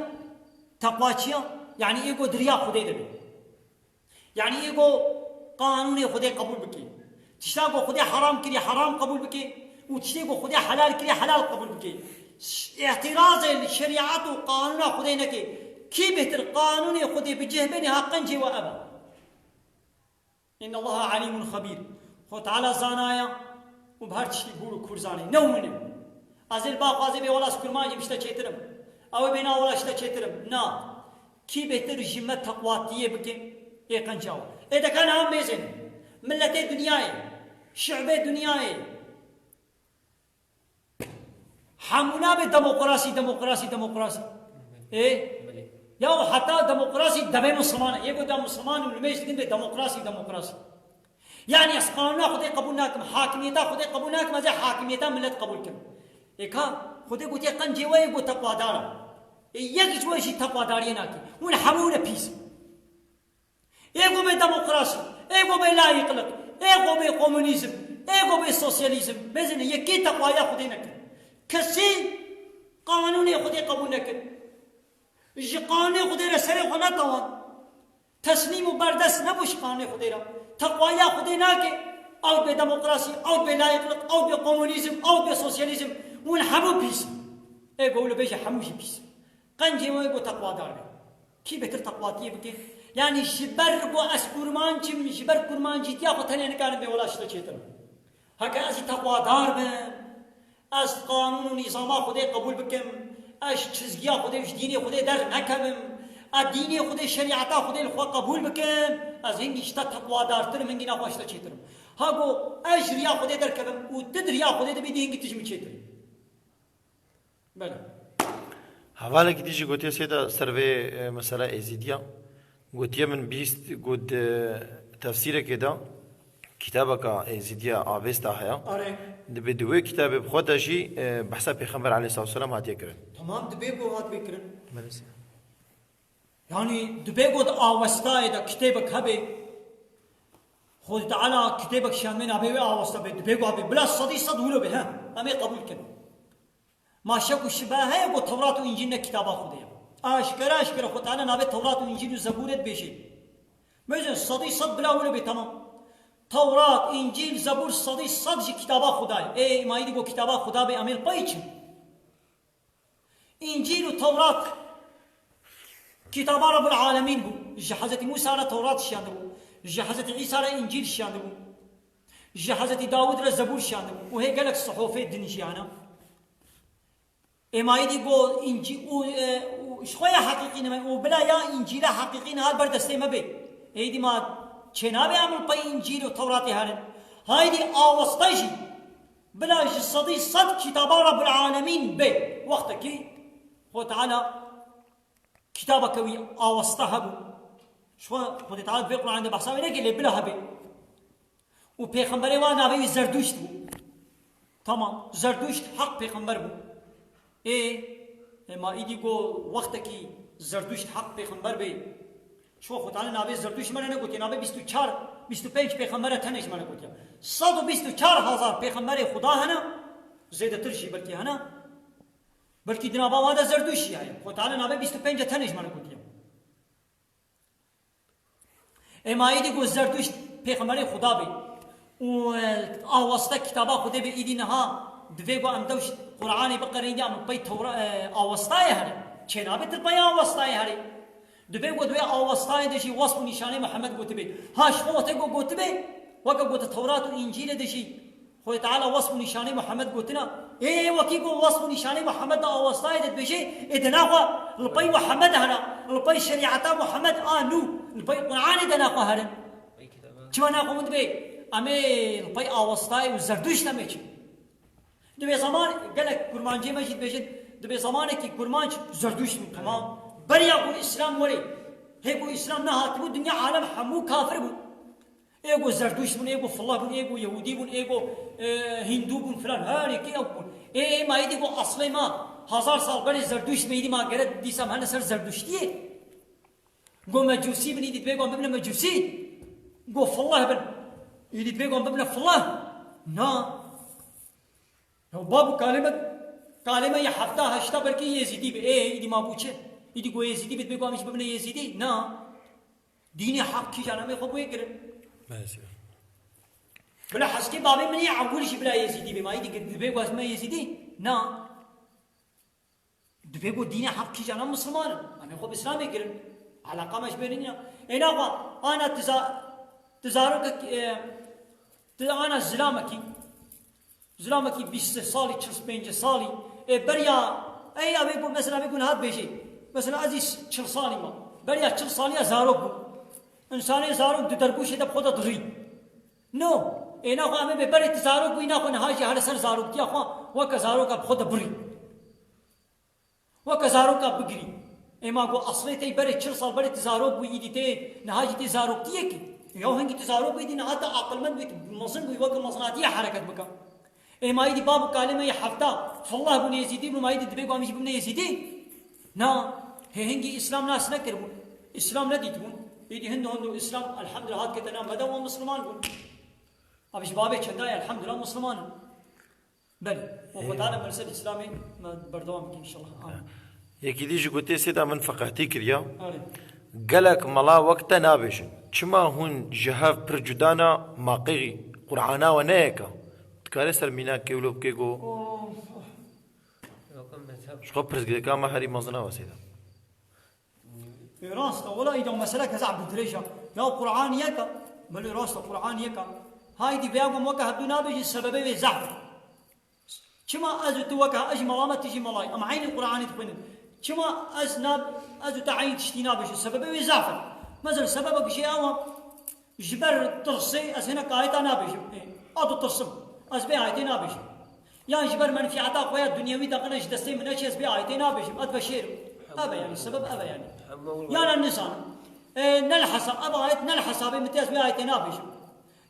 Teqwa çi ye? Yanî ê ku di riya Xwedê de be. Yanî ê ku qanûnê Xwedê qebûl bike. Tişta ku Xwedê heram kiriye, heram qebûl bike û tiştê ku Xwedê helal kiriye, helal qebûl bike. Ş-, îtirazê li şerîet û qanûna Xwedê neke. Kî bêhtir qanûnê Xwedê bi cih bêne, ha qencê we ev e. Innallaha alîmun xebîr. Xwe Teala zana ye û bi her tiştî bûr û kûr zanê. Ne hûn in. Ez ê li ba xwe ez ê bê wela ez kurmancîm, ji te çêtir im. Ew ê bêna wela ji te çêtir im. Na. Kî bêhtir ji me teqwatiyê bike ê qenca we? Ê deka niha mêzên. Miletê dinyayê. Şi'bê dinyayê. Hemû nabê demokrasî, demokrasî, demokrasî. Ê? Belê. Ya heta demokrasî devê Misliman e. Yê ku da Misliman û limêj dikin bê demokrasî, demokrasî. Yanî ez qanûna Xwedê qebûl nakim, hakimiyeta Xwedê qebûl nakim, ez ê hakimiyeta milet qebûl kim. Ê ka Xwedê gotiye qencê we yê ku teqwadar e. Ê yek ji we jî teqwadariyê nake. Hûn hemû ne pîs in. Ê ku bê demokrasî, ê ku bê layîqlik, ê ku bê komunîzm, ê ku bê sosyalîzm, bêzine yekê teqwaya Xwedê nekir. Kesî qanûnê Xwedê qebûl nekir. Ji qanûnê Xwedê re serê xwe netawan. Teslîm û berdest nebû ji qanûnê Xwedê re. Teqwaya Xwedê nake. Ew bê demokrasî, ew bê layîqlik, ew bê komunîzm, ew bê sosyalîzm. Hûn hemû pîs in. Ê ku wilo bêje hemû jî pîs in. Qencê we ê ku teqwadar be. Kî bêhtir teqwatiyê bike? Yanî ji ber ku ez kurmanc im, ji ber kurmancîtiya xwe tenê nikarim bê wela ji te çêtir im. Heke ez jî teqwadar bim, ez qanûn û nîzama Xwedê qebûl bikim, ez çizgiya Xwedê û ji dînê Xwedê dernekevim, ez dînê Xwedê, şerîeta Xwedê li xwe qebûl bikim, ez hingî ji te teqwadartir im, hingî naxwe ji te çêtir im. Ha go ez ji riya Xwedê derkevim û tu di riya Xwedê de bî, dî hingî tu ji min çêtir î. Belê. Hevalekî dî jî gotiye sêda ser vê e, mesela Êzîdiya. Gotiye min bîst got di tefsîrekê de kitabeka Êzîdiya Avesta heye. Are. Dibê di wê kitabê bi xwe de jî e, behsa Pêxember aleyhissalatu vesselam hatiye kirin. Tamam, dibê ku hat bê kirin. Belê sê. Yanî dibê ku di Avestayê de kitêbek hebe, Xwedê Teala kitêbek şiyandimê nabê wê Avesta be, dibê ku hebe. Bila sedî sed wilo be, he. Em ê qebûl kin. Ma şek û şibe heye ku Tewrat û Încîl ne kitaba Xwedê ye. Aşkere aşkere Xwedê Teala nabê Tewrat û Încîl û Zebûrê dibêjê. Bêjin sedî sed bila wilo bê, temam. Tewrat, Încîl, Zebûr sedî sed ji kitaba Xweda ye. Ê, ma îdî ku kitaba Xweda bê, em ê li pey çin. Încîl û Tewrat kitaba Rabbul Alemîn bû. Ji Hezretî Musa re Tewrat şiyandibû. Ji Hezretî Îsa re Încîl şiyandibû. Ji Hezretî Dawûd re Zebûr şiyandibû. Û hê gelek sihofê din jî hene. Ê ma êdî go Încî-, û, e, û ji xwe ya heqîqî nime û bila ya Încîla heqîqî niha li ber destê me bê. Êdî ma çênabe em li pey Încîl û Tewratê herin. Haydî Awesta jî bila ji sedî sed kitaba Rabbul Alemîn bê. Wextekî Xwedê Teala kitabeke wî Awesta hebû. Ji xwe Xwedê Teala di vê Qur'anê de behsa wê neke lê bila hebe. Û pêxemberê wan navê wî Zerdûşt bû. Tamam, Zerdûşt heq pêxember bû. Ê, ê ma îdî go wextekî Zerdûşt heq pêxember bê. Ji xwe Xwedê Teala navê Zerdûşt ji me re negotiye, navê bîst û çar, bîst û pênc pêxembere tenê ji me re gotiye. Sed û bîst û çar hezar pêxemberê Xuda hene, zêdetir jî belkî hene. Belkî di nava wan de Zerdûşt jî heye. Xwedê Teala navê bîst û pênc tenê ji me re gotiye. Ê ma êdî ku Zerduşt pêxemberê Xuda bê û, e, Awesta kitaba Xwedê bê, êdî niha divê ku em dew ji Qur'anê biqerin, êdî em li pey Tewra-, e, Awestayê herin. Çênabe tu li pey Awestayê herî. Divê ku di wê Awestayê de jî wesf û nîşanê Mihemed gotibê. Ha ji xwe wextê ku gotibê, weke ku di Tewrat û Încîlê de jî Xwedê Teala wesf û nîşanê Mihemed gotina. Ê, ê, wekî ku wesf û nîşanê Mihemed di Awestayê de dibêje, ê, de naxwe li pey Mihemed hera, li pey şerîeta Mihemed a nû, li pey Qur'anê de naxwe herin. Çima naxwe min dibê, em ê li pey Awestayê û Zerduşt em ê çin. Dibê zaman gelek kurmancê me jî dibêjin, dibê zamanekî kurmanc Zerduşt bû, temam. Beriya ku Îslam werê, hê ku Îslam nehatibû, dinya alem hemû kafir bû. Ê ku Zerduşt bûn, ê ku Fillah bûn, ê ku Yehûdî bûn, ê ku, e, Hîndû bûn filan, her yekî ew bûn. Ê, ê ma êdî ku eslê ma hezar sal berê Zerduşt me, êdî ma gere dîsa em hene ser Zerduştiyê. Ku Mecûsî bin, êdî divê ku em bibine Mecûsî. Ku Fillah bin, êdî divê ku em bibine Fillah. Na. Ya bab û kalê me, kalê me ya hefta heşta belkî Yezîdî be. Ê, êdî ma bû çi? Êdî ku Yezîdî be, divê ku em jî bibine Yezîdî? Na. Dînê heq kîjan em ê xwe bi wê girin. Belê sê. Bila heskê babê min yê ewil jî bila Yezîdî be. Ma êdî divê ku ez bime Yezîdî? Na. Divê ku dînê heq kîjan em Misliman in. Em ê xwe bi Îslamê girin. Eleqa me ji bê re nîne. Ê naxwe, ana tu za-, tu zarokek, e, tu ana zilamekî. Zilamekî bîst salî, çil pênc salî, ê, beriya, ey, ya vê ku, mesela, vê ku niha dibêjê, mesela, ez î çil salî me. Beriya çil salî ez zarok bûm. Însanê zarok di derbûşê de bi xwe de dirî. No, ê naxwe em ê bê berê tu zarok bûyî, naxwe niha jî here ser zaroktiya xwe, weke zaroka bi xwe de birî. Weke zaroka bigirî. Ê ma ku eslê tey berê çil sal berê tu zarok bûyî, îdî tê niha jî tê zaroktiyekî. Ya hingî tu zarok bûyî, îdî niha te aqilmend bûyî, tu mezin bûyî, weke mezinatiye hereket bike. Ê ma îdî bab û kalê me yê hefta, Fillah bûn Yezîdî bûn, ma îdî divê ku em jî bibine Yezîdî? Na, hê hingî Îslam nas nekiribûn. Îslam nedîtibûn. Îdî hindo hindo Îslam, elhamdulillah, hat kete nav me de û em Misliman bûn. Em ji babê çendayê, elhamdulillah, Misliman in. Belê. Û Xwedane me li ser Îslamê me berdewam bikin înşallah. Amin. Yekî dî jî gotê sêda min feqehtî kiriya. Erê. Gelek mela wek te nabêjin. Çima hûn ji hev pir cuda ne, ma qey Qur'ana we ne yek e? Dikare ser mînak kê wilo bikê go. Of, of. Ji xwe pirsgirêka me herî mezin e we sêda. Ê, rast e, wela îda mesele ke zehf bi dirêj e. Ya Qur'an yek e, belê rast e, Qur'an yek e. Haydî vêya ku em weke hevdû nabêjin, sebebê wê zehf e. Çima ez û tu weke, ez jî mela me, tu jî melayî, em eynî Qur'anî dixwînin. Çima ez nab-, ez û tu eynî tiştî nabêjin, sebebê wê zehf e. Mesela sebebek jê ew e, Ji ber tirsê ez hinek ayeta nabêjim. Ê, a ditirsim. Ez vê ayetê nabêjim. Yan ji ber menfîeta xwe ya dunyewî deqine ji destê min neçe ez vê ayetê nabêjim. Ez ve şêrim. Ev e yani, sebeb ev e yani. Hemû Yan ez nizanim. Ê, ne li hesa-, ev ayet ne li hesabê min tê ez vê ayetê nabêjim.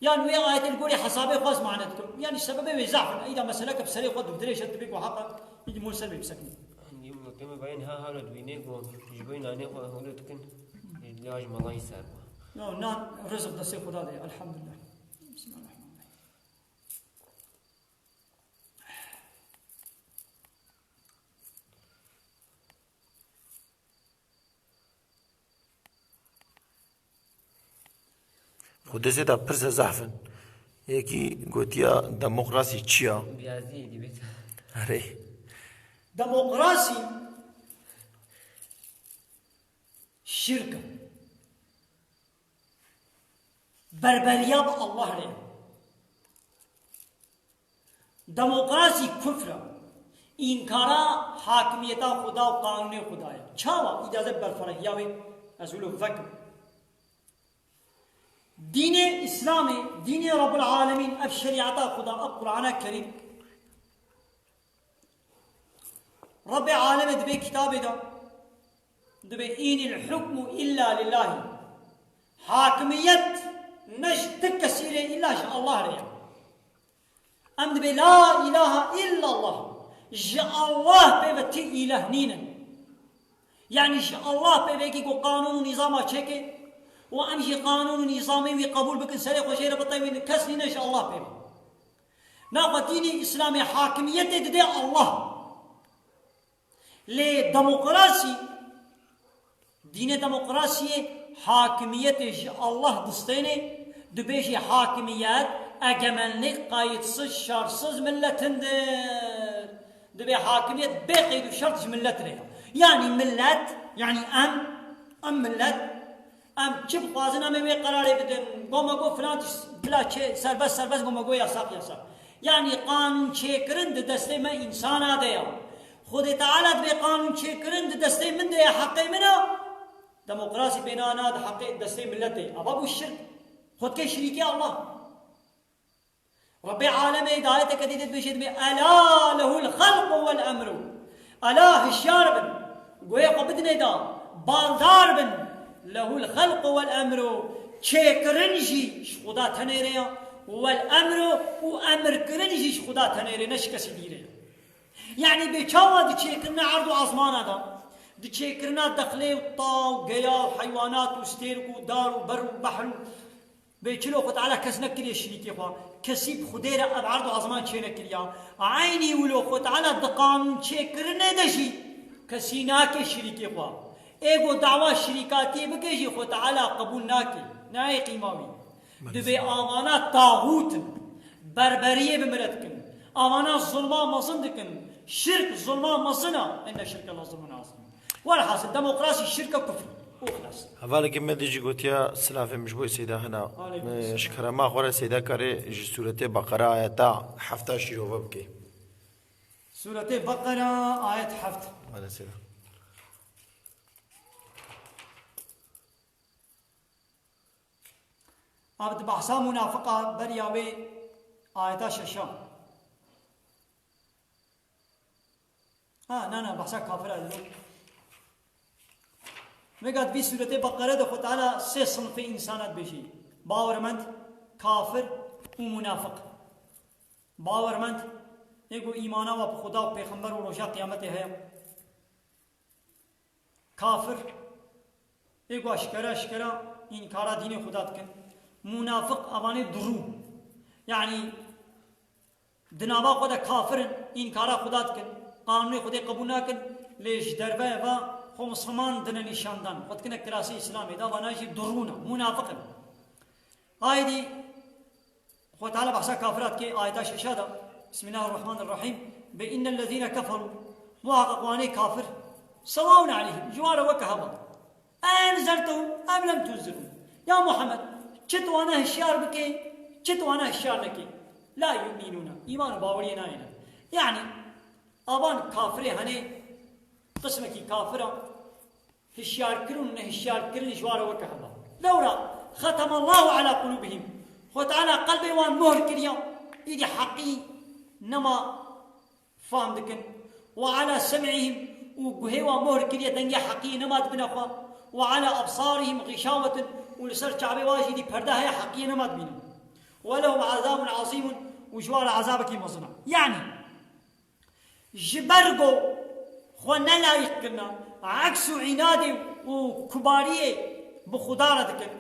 Yan wê ayetê li gorî hesabê xwe ez mane dikim. Yani sebebê wê zaf in. Eyda meseleke bi serê xwe dirêj e, divê ku heqa îdî mol ser bê bisekinî. Hindî muteme bayên ha hala dibîne ku ji bo nanê xwe holo dikin. Ya ji melayî ser bû. Ya nan rizq destê Xuda de ye. Elhamdulillah. Bismillahirrahmanirrahim. Xwedê zêde pirse zehf in. Yekî gotiya demokrasî çi ya? Biyazî dibêt. Erê. Demokrasî şirk e. Berberiya bi Allah re. Demokrasî kufr e. Înkara hakimiyeta Xuda û qanûnê Xuda ye. Çawa? Îdî ez ê berferehiya wê ez wilo vekim. Dînê Îslamê, dînê Rabbul Alemîn, ev şerîeta Xuda, ev Qur'ana Kerîm. Rabbê Alemê dibê kitabê de, dibê, "Înil hukmu illa lillahi." Hakimiyet ne ji ti kesî re, îlla ji Allah re ye. Em dibê la ilahe illallah. Ji Allah pê ve ti îleh nînin. Yani ji Allah pê ve yekî ku qanûn û nîzama çêke û em jî qanûn û nîzamê wî qebûl bikin, serê xwe jê re bitewînin, kes nîne ji Allah pê ve. Naxwe dînê Îslamê hakimiyetê dide Allah. Lê demokrasî, dînê demokrasiyê hakimiyetê ji Allah distêne, dibêjî hakimiyet, egemenlik kayıtsız, şartsız milletindir. Dibê hakimiyet bê qeyd û şert ji millet re ye. Yani millet, yani em, em millet, em çi bixwazin em ê wê qerarê bidin. Goma go filan tişt bila çê serbest serbest, goma go yasak yasak. Yani qanûn çêkirin di destê me însana de ya. Xwedê Teala dibê qanûn çêkirin di destê min de ya, heqê min a. Demokrasî bê na na di heqê destê milletê. Ava bû şirk. Xwe dike şirîkê Allah. Rabbê Alemê di ayeteke dî de dibêje, dibê, "Ela lehul xelqu wel emru." Ela, hişyar bin. Guhê xwe bidinê da. Baldar bin. "Lehul xelqu wel emru." Çêkirin jî ji Xuda tenê re ya. "Wel emru", û emirkirin jî ji Xuda tenê re, ne ji kesî dî re ya. Yani bê çawa di çêkirina erd û ezmana da, di çêkirina dexlê û ta û geya û heywanat û stêrk û dar û ber û behr û Bê çilo Xwe Teala kes nekiriye şirîkê xwe. Kesî bi Xwedê re ev erd û ezman çê nekiriya. Eynî wilo Xwe Teala di qanûn çêkirinê de jî kesî nake şirîkê xwe. Ê go dawa şirîkatiyê bike jî Xwe Teala qebûl nake. Nayê qîma wî. Dibê avana taxût in. Berberiyê bi min re dikin. Avana zulma mezin dikin. Şirk zulma mezin a. Inne şirke la zulmun azîm. Welhasil, demokrasî şirk e, kufr. Û xilas. Hevalekî me dî jî gotiya, silavê min ji bo Seyda hene. Aleyküm selam. Ji kerema xwe re Seyda kare ji Sûretê Beqera ayeta hefta şîrove bike. Sûretê Beqera ayet heft. Bale Seyda. Abi di behsa munafiqa beriya wê ayeta şeşa. Ha, na, na, behsa kafira dibê. Vêga di vî sûretê Beqere de Xwe Teala sê sinfê însana dibêjî. Bawermend, kafir û munafiq. Bawermend, ê ku îmana wa bi Xuda û pêxember û roja qiyametê heye. Kafir, ê ku aşkere aşkere înkara dînê Xuda dikin. Munafiq, evanê durû. Yanî, di nava xwe de kafir in, înkara Xuda dikin. Qanûnê Xwedê qebûl nakin, lê ji derve ve xwe misilman dine nîşandan. Xwe dikine kilasê Îslamê de, vana jî durû ne, munafiq in. Aydî Xwe Teala behsa kafira dike, ayeta şeşa de, Bismillahirrahmanirrahîm, bê innellezîne keferû, muhaqqeq wanê kafir, sewaun aleyhim, ji wan re weke hev a. Enzertehum em lem tunzirhum. Ya Muhammed, çi tu wana hişyar bike, çi tu wana hişyar neke. La yu'minûne, îman û baweriyê nayêne. Yanî, avan kafirê hene, qismekî kafir a, hişyarkirin û nehişyarkirin ji wan re weke hev a. Lewra Xetema Allahu ala qulûbihim. Xwe Teala qelbê wan mohr kiriya. Îdî heqî nema fam dikin. Ve ala sem'ihim, û guhê wan mohr kiriye, dengê heqiyê nema dibine xwe. Ve ala absarihim xîşawetun, û li ser çavê wan jî dî perde heye, heqiyê nema dibînin. Ve lehum azabun azîmun, û ji wan re azabekî mezin e. Yanî, ji ber ku xwe nelayîq kirina, eks û înadê û kubariyê bi Xuda re dikin.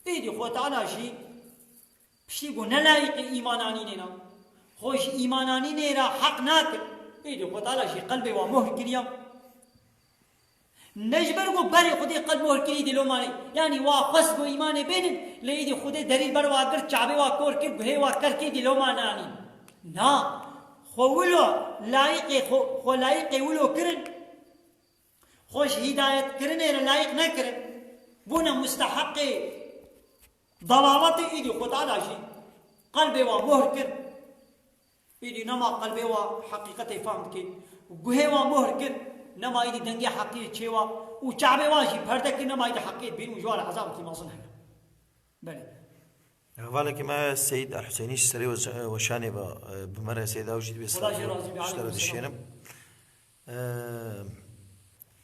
Êdî Xwe Teala jî piştî ku nelayîqê îmananînê ne, xwe ji îmananînê re heq nakir. Êdî Xwe Teala jî qelbê wan mohr kiriya. Ne ji ber ku berê Xwedê qelb mohr kirî dî loma nê. Yanî wa xwest ku îmanê bênin, lê êdî Xwedê derî ber wa girt, çavê wa kor kir, guhê wa ker kir, dî loma nanîn. Na, xwe wilo layîqê xwe, xwe layîqê wilo kirin, xwe ji hîdayetkirinê re layîq nekirin, bûne musteheqê dalaletê, êdî Xwe Teala jî qelbê wan mohr kir. Êdî nema qelbê wan heqîqetê fam dike. Guhê wan mohr kir. Nema êdî dengê heqiyê çê wa. Û çavê wan jî perde kir. Nema êdî heqiyê dibîn û ji wan re ezabekî mezin heye. Belê. Hevalekî me Seyîd El Huseyînî ji serê weş-, weşanê ve, e, bi me re Seyda û jî dibê Xweda jê razî be, ji te re aleykum selam. Dişênim. E,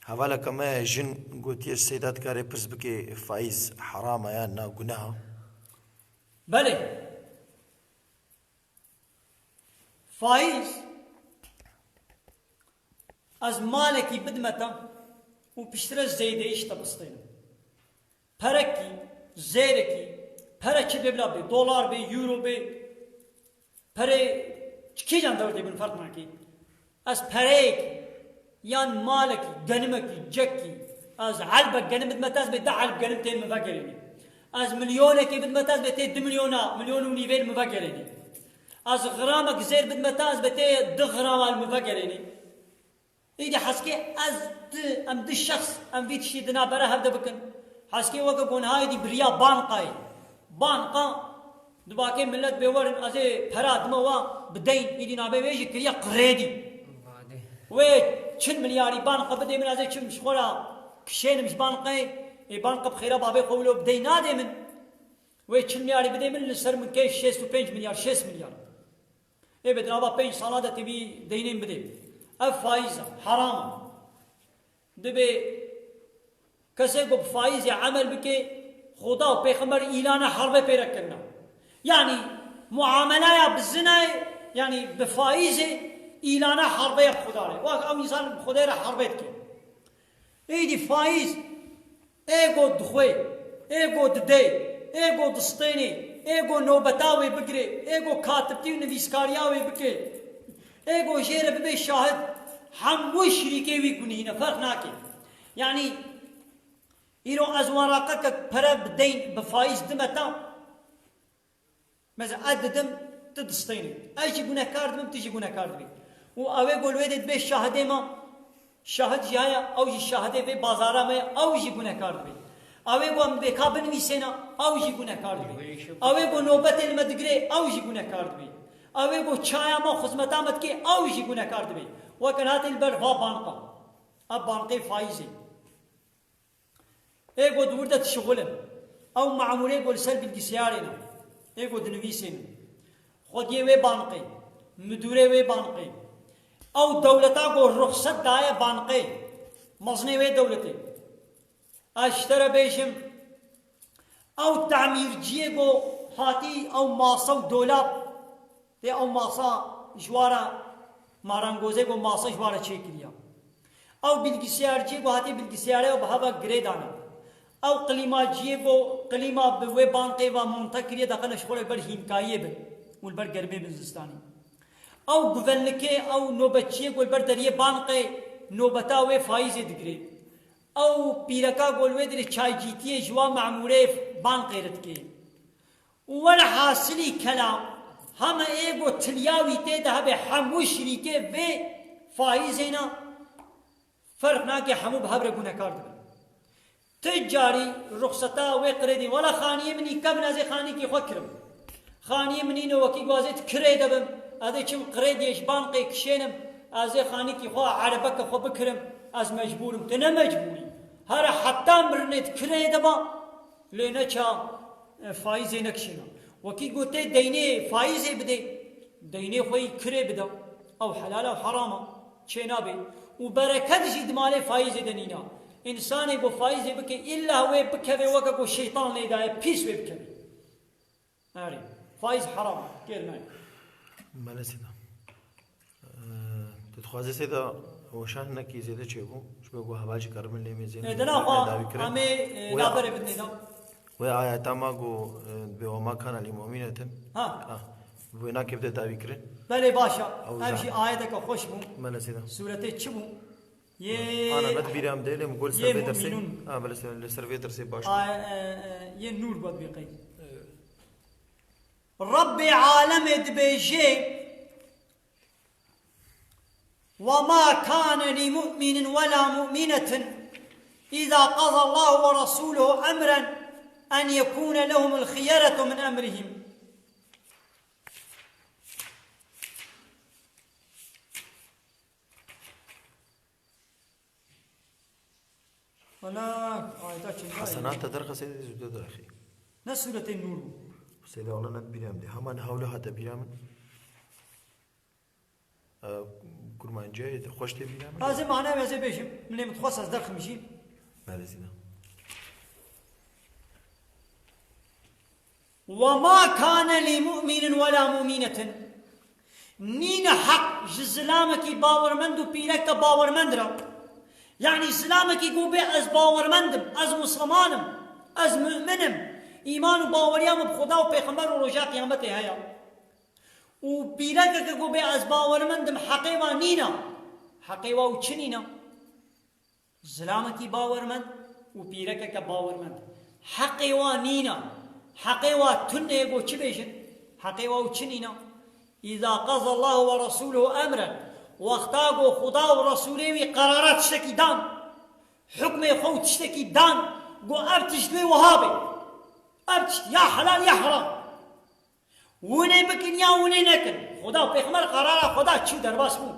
hevaleke me jin gotiye, Seyda dikarê pirs bike, faîz heram e ya na guneha? Belê. Faîz, ez malekî bidime te û piştre zêdeyî ji te bistênim. Perekî, zêrekî, pere çi bê bila bê, dolar bê, euro bê, perê çi kîjan dewletê bin ferq nake. Ez pereyekî, yan malekî, genimekî, cekî, ez elbek genim bidime te, ez bê deh elb genim tên min vegerênî. Ez milyonekê bidime te, ez bê tê du milyona, milyon û nîvê li min vegerênî. Ez gramek zêr bidime te, ez bê tê du grama li min vegerênî. Êdî heskê ez, tu, em du şexs, em vî tiştî di navbera hev de bikin. Heskê weke gonhayê dî biriya banqayê. Banqa, dibakê millet bê werin, ez ê pera dime wa bideyn, êdî navê wê jî kiriye qirêdî. Vadê. Wê çil milyarî banqa bidê min, ez ê çim ji xwe re kişênim ji banqayê, ê banqa bi xêra bavê xwe wilo bidey nadê min. Wê çil milyarî bidê min, li ser min kê şêst û pênc milyar, şêst milyar. Ê bê di nava pênc sala de tê vî deynên bidê. Ev faîz e, heram e. Dibê kesê ku bi faîzê emel bike, Xuda û Pêxember îlana herbê pê re kirine. Yanî muamelaya bi zinayê, yanî bi faîzê îlana herbê ye bi Xuda re. Wek ew însan bi Xwedê re herbê dike. Êdî faîz, ê go dixwê, ê go didê, ê go distênê, ê go nobeta wê bigirê, ê go katibtî û nivîskariya wê bike, ê go jê re bibe şahid, hemû şirîkê wî gunî ne, ferq nake. Yanî, îro ez weraqeke pere bi deyn, bi faîz dime te, Mesela ez didim, tu distênî. Ez jî gunehkar dibim, tu jî gunehkar dibî. Û ew ê ku li wê dê dibê şahidê me, şahid jî heye, ew jî şahidê vê bazara me ye, ew jî gunehkar dibê. Ew ê ku em bêka binivîsêne, ew jî gunehkar dibê. Ew ê ku nobetê li me digirê, ew jî gunehkar dibê. Ew ê ku çaya me, xizmeta me dikê, ew jî gunehkar dibê. Weke hatê li ber va banqa. Ev banqê faîzê. Ê ku di wir de dişixulin. Ew memûrê ku li ser bilgisayarê ne. Ê ku dinivîsên. Xwediyê wê banqê. Midûrê wê banqê. Ew dewleta ku ruxset daye banqê. Mezinê wê dewletê. Ez ji te re bêjim, ew temîrciyê ku hatî ew masa û dolab, tê ew masa ji wa re, marangozê ku masa ji wa re çêkiriya. Ew bilgisayarciyê ku hatî bilgisayarê bi heva girê dane. Ew qilîmaciyê ku qilîma bi wê banqê ve monte kiriye, daxine ji xwe re ber hînkayiyê bin û li ber germê bin zistanî. Ew guvenlikê, ew nobetçiyê ku li ber deriyê banqê nobeta wê faîzê digirê. Ew pîreka ku li wê dirê çaycîtiyê ji wan memûrê banqê re dikê. Û were hasilî kelam, heme ê ku tiliya wî tê de hebe hemû şirîkê vê faîzê ne, ferq nake, hemû bi hev re gunekar dibin. Ti carî ruxseta wê qirêdî, wela xaniyê min î kevin, ez ê xanîkî xwe kirim. Xaniyê min îno wekî ku ez ê di kirê de bim, ez ê çim qirêdiyê ji banqê kişênim, ez ê xanîkî xwe erebeke xwe bikirim, ez mecbûr im. Tu ne mecbûr î. Here heta mirinê di kirê de ba, lê neça E, faîzê nekişêne. Wekî gotê deynê faîzê bidê, deynê xwe yî kirê bide. Ew helal e, ew heram e. Çênabe. Û bereket jî di malê faîzê de nîne. Însanê ku faîzê bike, îlla wê bikeve weke ku şeytan lê daye, pîs wê bikeve. Erê, faîz heram e, kêr nayê. Mele Seyda. Eee, tu dixwazî Seyda, weşan hinekî zêde çêbû. Ji bo ku heval jî keribin lê mêzên. E, dina xwe, dawî kirin. Em ê, e, Wê laberê bidinê da. Wê ayeta ma ku, e, dibê "Ve ma kana li mu'minetin". Ha. Ha. Wê nakê bide dawî kirin. Belê, baş e. Ew Ev jî ayeteke xweş bû. Mele Seyda. Sûretê çi bû? Yê Ana, ne dibîrê em de lê, min got li ser vê dersê. Mu'minûn. Ha, belê, ser, li ser vê dersê baş bû. A, e, e, yê Nûr got bê qey. Rebbê alemê dibêje, "Ve ma kane li mu'minin ve la mu'minetin iza qada Allahu ve rasuluhu emren en yekune lehumul khiyeretu min emrihim." Wala, ayeta çendayê. Hesenat te derxe, Seyda, zû te derxî. Ne sûretê Nûr bû. Seyda, wala ne bîra min de. Hema niha wilo hate bîra min. E, kurmancî, xweş tê bîra min. Ez ê mane, ez ê bêjim. Min ê min xwest ez derxim jî. Belê Seyda. "Ve ma kane li mu'minin ve la mu'minetin." Nîne heq ji zilamekî bawermend û pîreke bawermend re. Yanî zilamekî ku bê ez bawermend im, ez misliman im, ez mu'min im, îman û baweriya min bi Xuda û Pêxember û roja qiyametê heye. Û pîrekeke ku bê ez bawermend im, heqê wa nîne. Heqê wa û çi nîne? Zilamekî bawermend û pîrekeke bawermend. Heqê wa nîne. Heqê wa tune ye, go çi bêjin? Heqê wa û çi nîne? Îza qada Allahu ve rasuluhu emren. Wexta go Xuda û Resûlê wî qerara tiştekî dan, hukmê xwe û tiştekî dan, go ev tişt wê wiha be. Ev tişt ya helal ya heram. Winê bikin ya winê nekin. Xuda û Pêxember qerara Xuda çû derbas bû.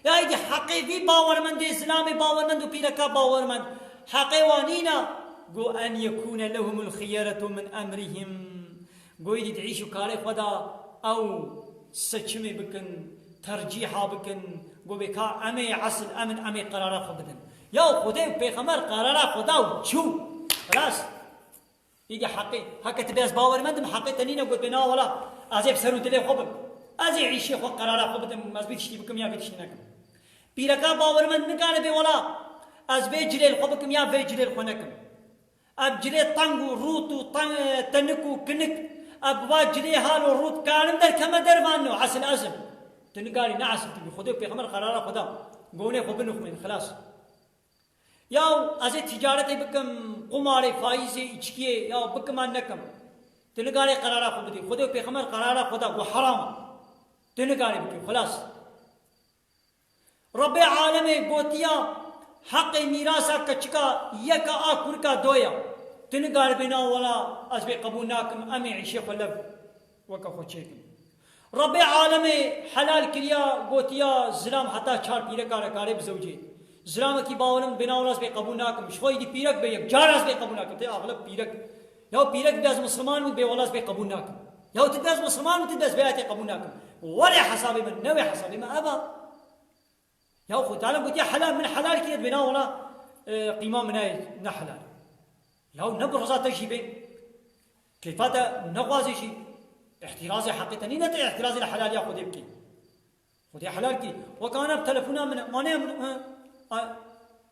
Ya îdî heqê vî bawermendê, zilamê bawermend û pîreka bawermend, heqê wan nîna, go en yekûne lehumul xiyeretu min emrihim. Go îdî di îş û karê xwe de ew seçimê bikin, tercîha bikin, go bê ka em ê esil em in, em ê qerara xwe bidin. Ya Xwedê û Pêxember qerara Xuda û çû. Xilas. Îdî heqê, heke tu bê ez bawermend im, heqê te nîne got bê na wela, ez ê bi ser û dilê xwe bim. Ez ê îşê xwe qerara xwe bidim, ez vê tiştî bikim ya vê tiştî nekim. Pîreka bawermend nikare bê wela, ez vê cilê li xwe bikim ya vê cilê li xwe nekim. Ev cilê teng û rût û teng, tenik û kinik, ev va cilê hal û rût karin derkeme dervan no, esil ez im. Tu nikarî ne esil tu bî, Xwedê û Pêxember qerara xwe da. Gonê xwe binixmên, xilas. Yaw ez ê tîcaretê bikim, qumarê, faîzê, îçkiyê, yaw bikim an nekim. Tu nikarê qerara xwe bidî. Xwedê û Pêxember qerara xwe da, got heram e. Tu nikarê bikî, xilas. Rebbê alemê gotiya, heqê mîrasa keçika yeka a kurika do ya. Tu nikaribê na wela ez vê qebûl nakim, em ê îşê xwe lev weke xwe çêkin. Rebbê alemê helal kiriya, gotiya, zilam heta çar pîreka re karê bizewcê. Zilamekî bawerim bê na wela ez bê qebûl nakim. Ji xwe îdî pîrek bê yek car ez bê qebûl nakim. Tê axileb pîrek. Ya pîrek bê ez misliman im, bê wela ez bê qebûl nakim. Ya tu bê ez misliman im, tu bê ez vê ayetê qebûl nakim. Were hesabê min, newê hesabê min, eva. Ya Xwedê Teala gotiye helal, min helal kiriye, dibê na wela, e, qîma min nayê, ne helal. Ya ne bi reza te jî bê. Keyfa te nexwazê jî. Îhtirazê heqê te nîne te îhtirazê li helaliya Xwedê bikî. Xwedê helal kî. Wek ana bi telefona min, mane min, ha, a,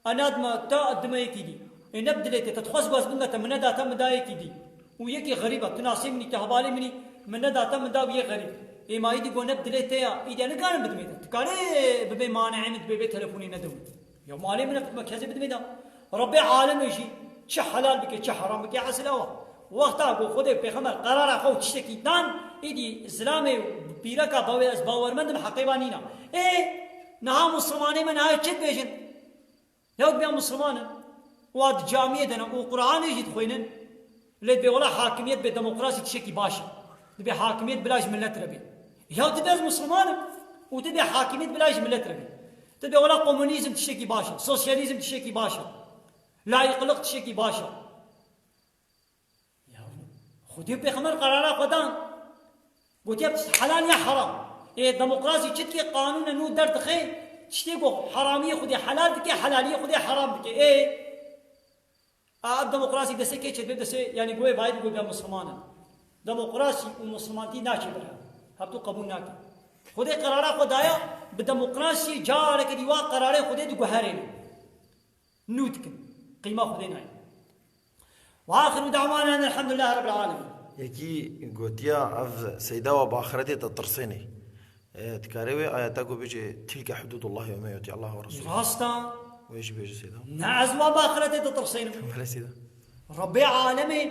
a nadma ta dime yekî dî. Ê ne bi dilê te, te dixwest ku ez bidime te, min neda te, min da yekî dî. Û yekî xerîb e, tu nasê min î, tu hevalê min î, min neda te, min da wî yê xerîb. Ê ma îdî go ne bi dilê te ya, îdî nikarin bidimê te. Tu karê bibê maneê min, tu bê bê telefonê nedewî. Ya malê min e, tu dime kesê bidimê de. Rebbê alemê jî çi helal bike, çi heram bike, esil ew e. Wexta ku Xwedê Pêxember qerara xwe û tiştekî dan, îdî zilamê û pîreka bawê ez bawermend im, heqê van nîna. Ê, niha Musulmanê me niha çi dibêjin? Ya dibê em Musulman in, wa di camiyê de ne û Quranê jî dixwînin, lê dibê wela hakimiyet bê, demokrasî tiştekî baş e. Dibê hakimiyet bila ji millet re bê. Ya dibê ez Musulman im û dibê hakimiyet bila ji millet re bê. Dibê wela komunîzm tiştekî baş e, sosyalîzm tiştekî baş e, layîqlik tiştekî baş e. Ya, Xwedê û pêxember qerara xwe dan. Gotiye helal ya heram. Ê demokrasî çi dike, qanûne nû derdixe, tiştê ku heramiyê Xwedê helal dike, helaliyê Xwedê heram dike. Ê, a, ev demokrasî destê kê çê dibê? Destê, yanî goyê vayî goy biya Misliman in. Demokrasî û Mislimantî naçe bir hev. Hevdû qebûl nake. Xwedê qerara xwe daye, bi demokrasiyê careke dî wa qerarê Xwedê diguherêne. Nû dikin. Qîma Xwedê nayê. Ve axiru da'wana enelhamdülillahi rabbil alemin. Yekî gotiya ev seyda wa bi axretê ditirsênê. E, dikarê wê ayeta ku bêje, "Tilke hududullahi ve men yuti'Allah ve Resulü." Rast e. Wê jî bêje seyda. Ne, ez wa bi axretê ditirsênim. Belê seyda. Rabbê alemê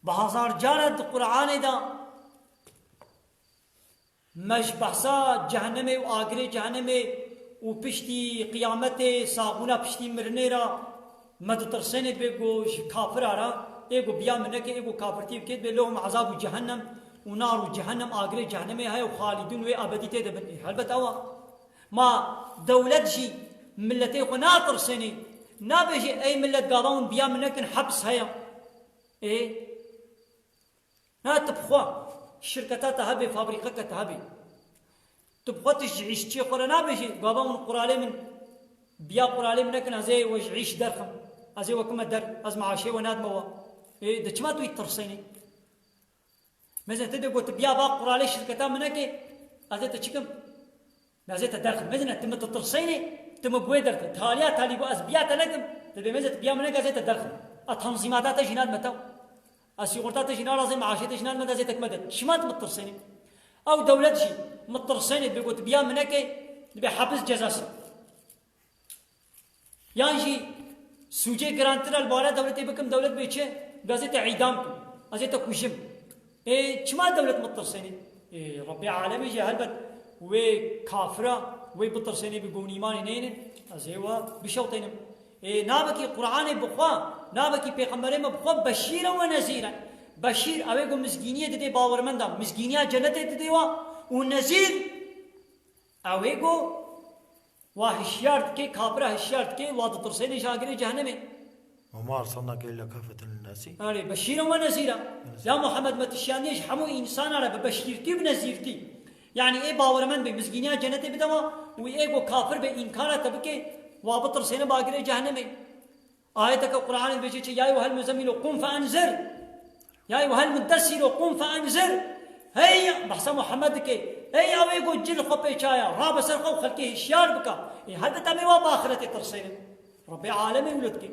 bi hezar cara di Qur'anê de Me ji behsa cehennemê û agirê cehennemê û piştî qiyametê, saxûna piştî mirinê re me ditirsênê dibê ku ji kafira re, ê ku biya min neke, ê ku kafirtî bike, dibê lehum ezabû cehennem û nar û cehennem, agirê cehennemê heye û xalidûn wê ebedî tê de bin. Ê, helbet ew e. Ma dewlet jî miletê xwe natirsênê, nabêjê ey milet gava hûn biya min nekin, heps heye. Ê, Na, tu bi xwe şirketa te hebe, fabrîqeke te hebe. Tu bi xwe tu ji îşçiyê xwe re nabêjî, "Baba, hûn quralê min, biya quralê min nekin, ez ê we ji îş derxim. Ez ê we kime der, ez meaşê we nadime we." Ê, di çima tu yî tirsênî? Mesela tu dê got, "Biya va quralê şirketa min neke, ez ê te çi kim?" Ez ê te derxim. Mezine, tu mi ditirsênê, tu mi bi wê derxim. Taliya talî got, ez biya te nekim. Dibê mezine, tu biya min neke, ez ê te derxim. A tanzîmata te jî nadime te. A sîgorta te jî narazê, meaşê te jî nadime, ez ê te kime de. Çima tu mi ditirsênê? Ew dewlet jî mi ditirsênê, dibê got, tu biya min neke, dibê hepis cezası. Yan jî sûcê girantir e li bare dewletê bikim, dewlet bê çi? Bi ez ê te îdam kim, ez ê te kujim. Ê, çima dewlet mi ditirsênê? Ê, Rebbê alemê jî helbet wê kafira, wê bitirsênê bi gonî îmanê neynin, ez ê we bişewtênim. Ê, nabekî Qur'anê bi xwe, nabekî pêxemberê me bi xwe beşîr e we nezîr e. Beşîr, ew ê ku mizgîniyê didê bawermenda, mizgîniya cenetê didê we û nezîr, ew ê ku Wa hişyar dike, kafira hişyar dike, wa ditirsênê ji agirê cehennemê. وما أرسلناك إلا كافة للناس. Erê, beşîra we nezîra. Ya Muhammed, me tu şiyandiye ji hemû însana re bi beşîrtî û bi nezîrtî. Yanî ê bawermend be, mizgîniya cenetê bide wa, û ê ku kafir be, înkara te bike, wa bitirsêne bi agirê cehennemê. Ayeteke Qur'anê dibêje çi? "Ya eyyuhel muzemmil qum fe enzir." "Ya eyyuhel muddessir qum fe enzir." Hey, behsa Muhammed dike. Hey, ew ê ku cil xwe pêçaya, rabe ser xwe û xelkê hişyar bika. Ê, helbet em ê wa bi axiretê tirsênin. Rabbê alemê wilo dike.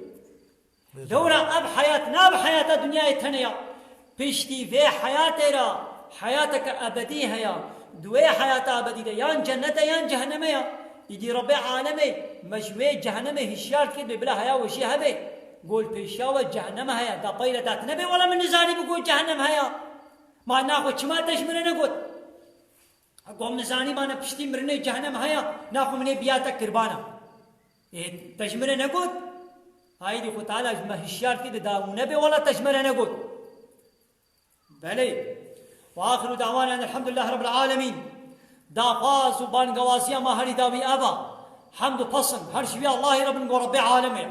Lewra ev heyat, ne ev heyata dinyayê tene ya. Piştî vê heyatê re heyateke ebedî heye. Di wê heyata ebedî de yan cennet e yan cehenneme ya. Îdî Rebbê alemê me ji wê cehennemê hişyar dike, bê bila heya weşî hebe. Gol pêşiya we cehennem heye. Da peyre da tu nebê, wela min nizanî bi got cehennem heye. Ma naxwe çima te ji min re negot? Got min zanî ma ne piştî mirinê cehennem heye, naxwe min ê biya te kirbana. Ê, te ji min re negot? Haydî Xwe Teala ji me hişyar dike, da hûn nebê, wela te ji me re negot. Belê. Ve axiru da'wana enelhamdülillahi rabbil alemin. Daxwaz û bangewaziya me herî dawî ev e. Hemd û pesn her ji wî Allahî re bin, go Rebbê alemê.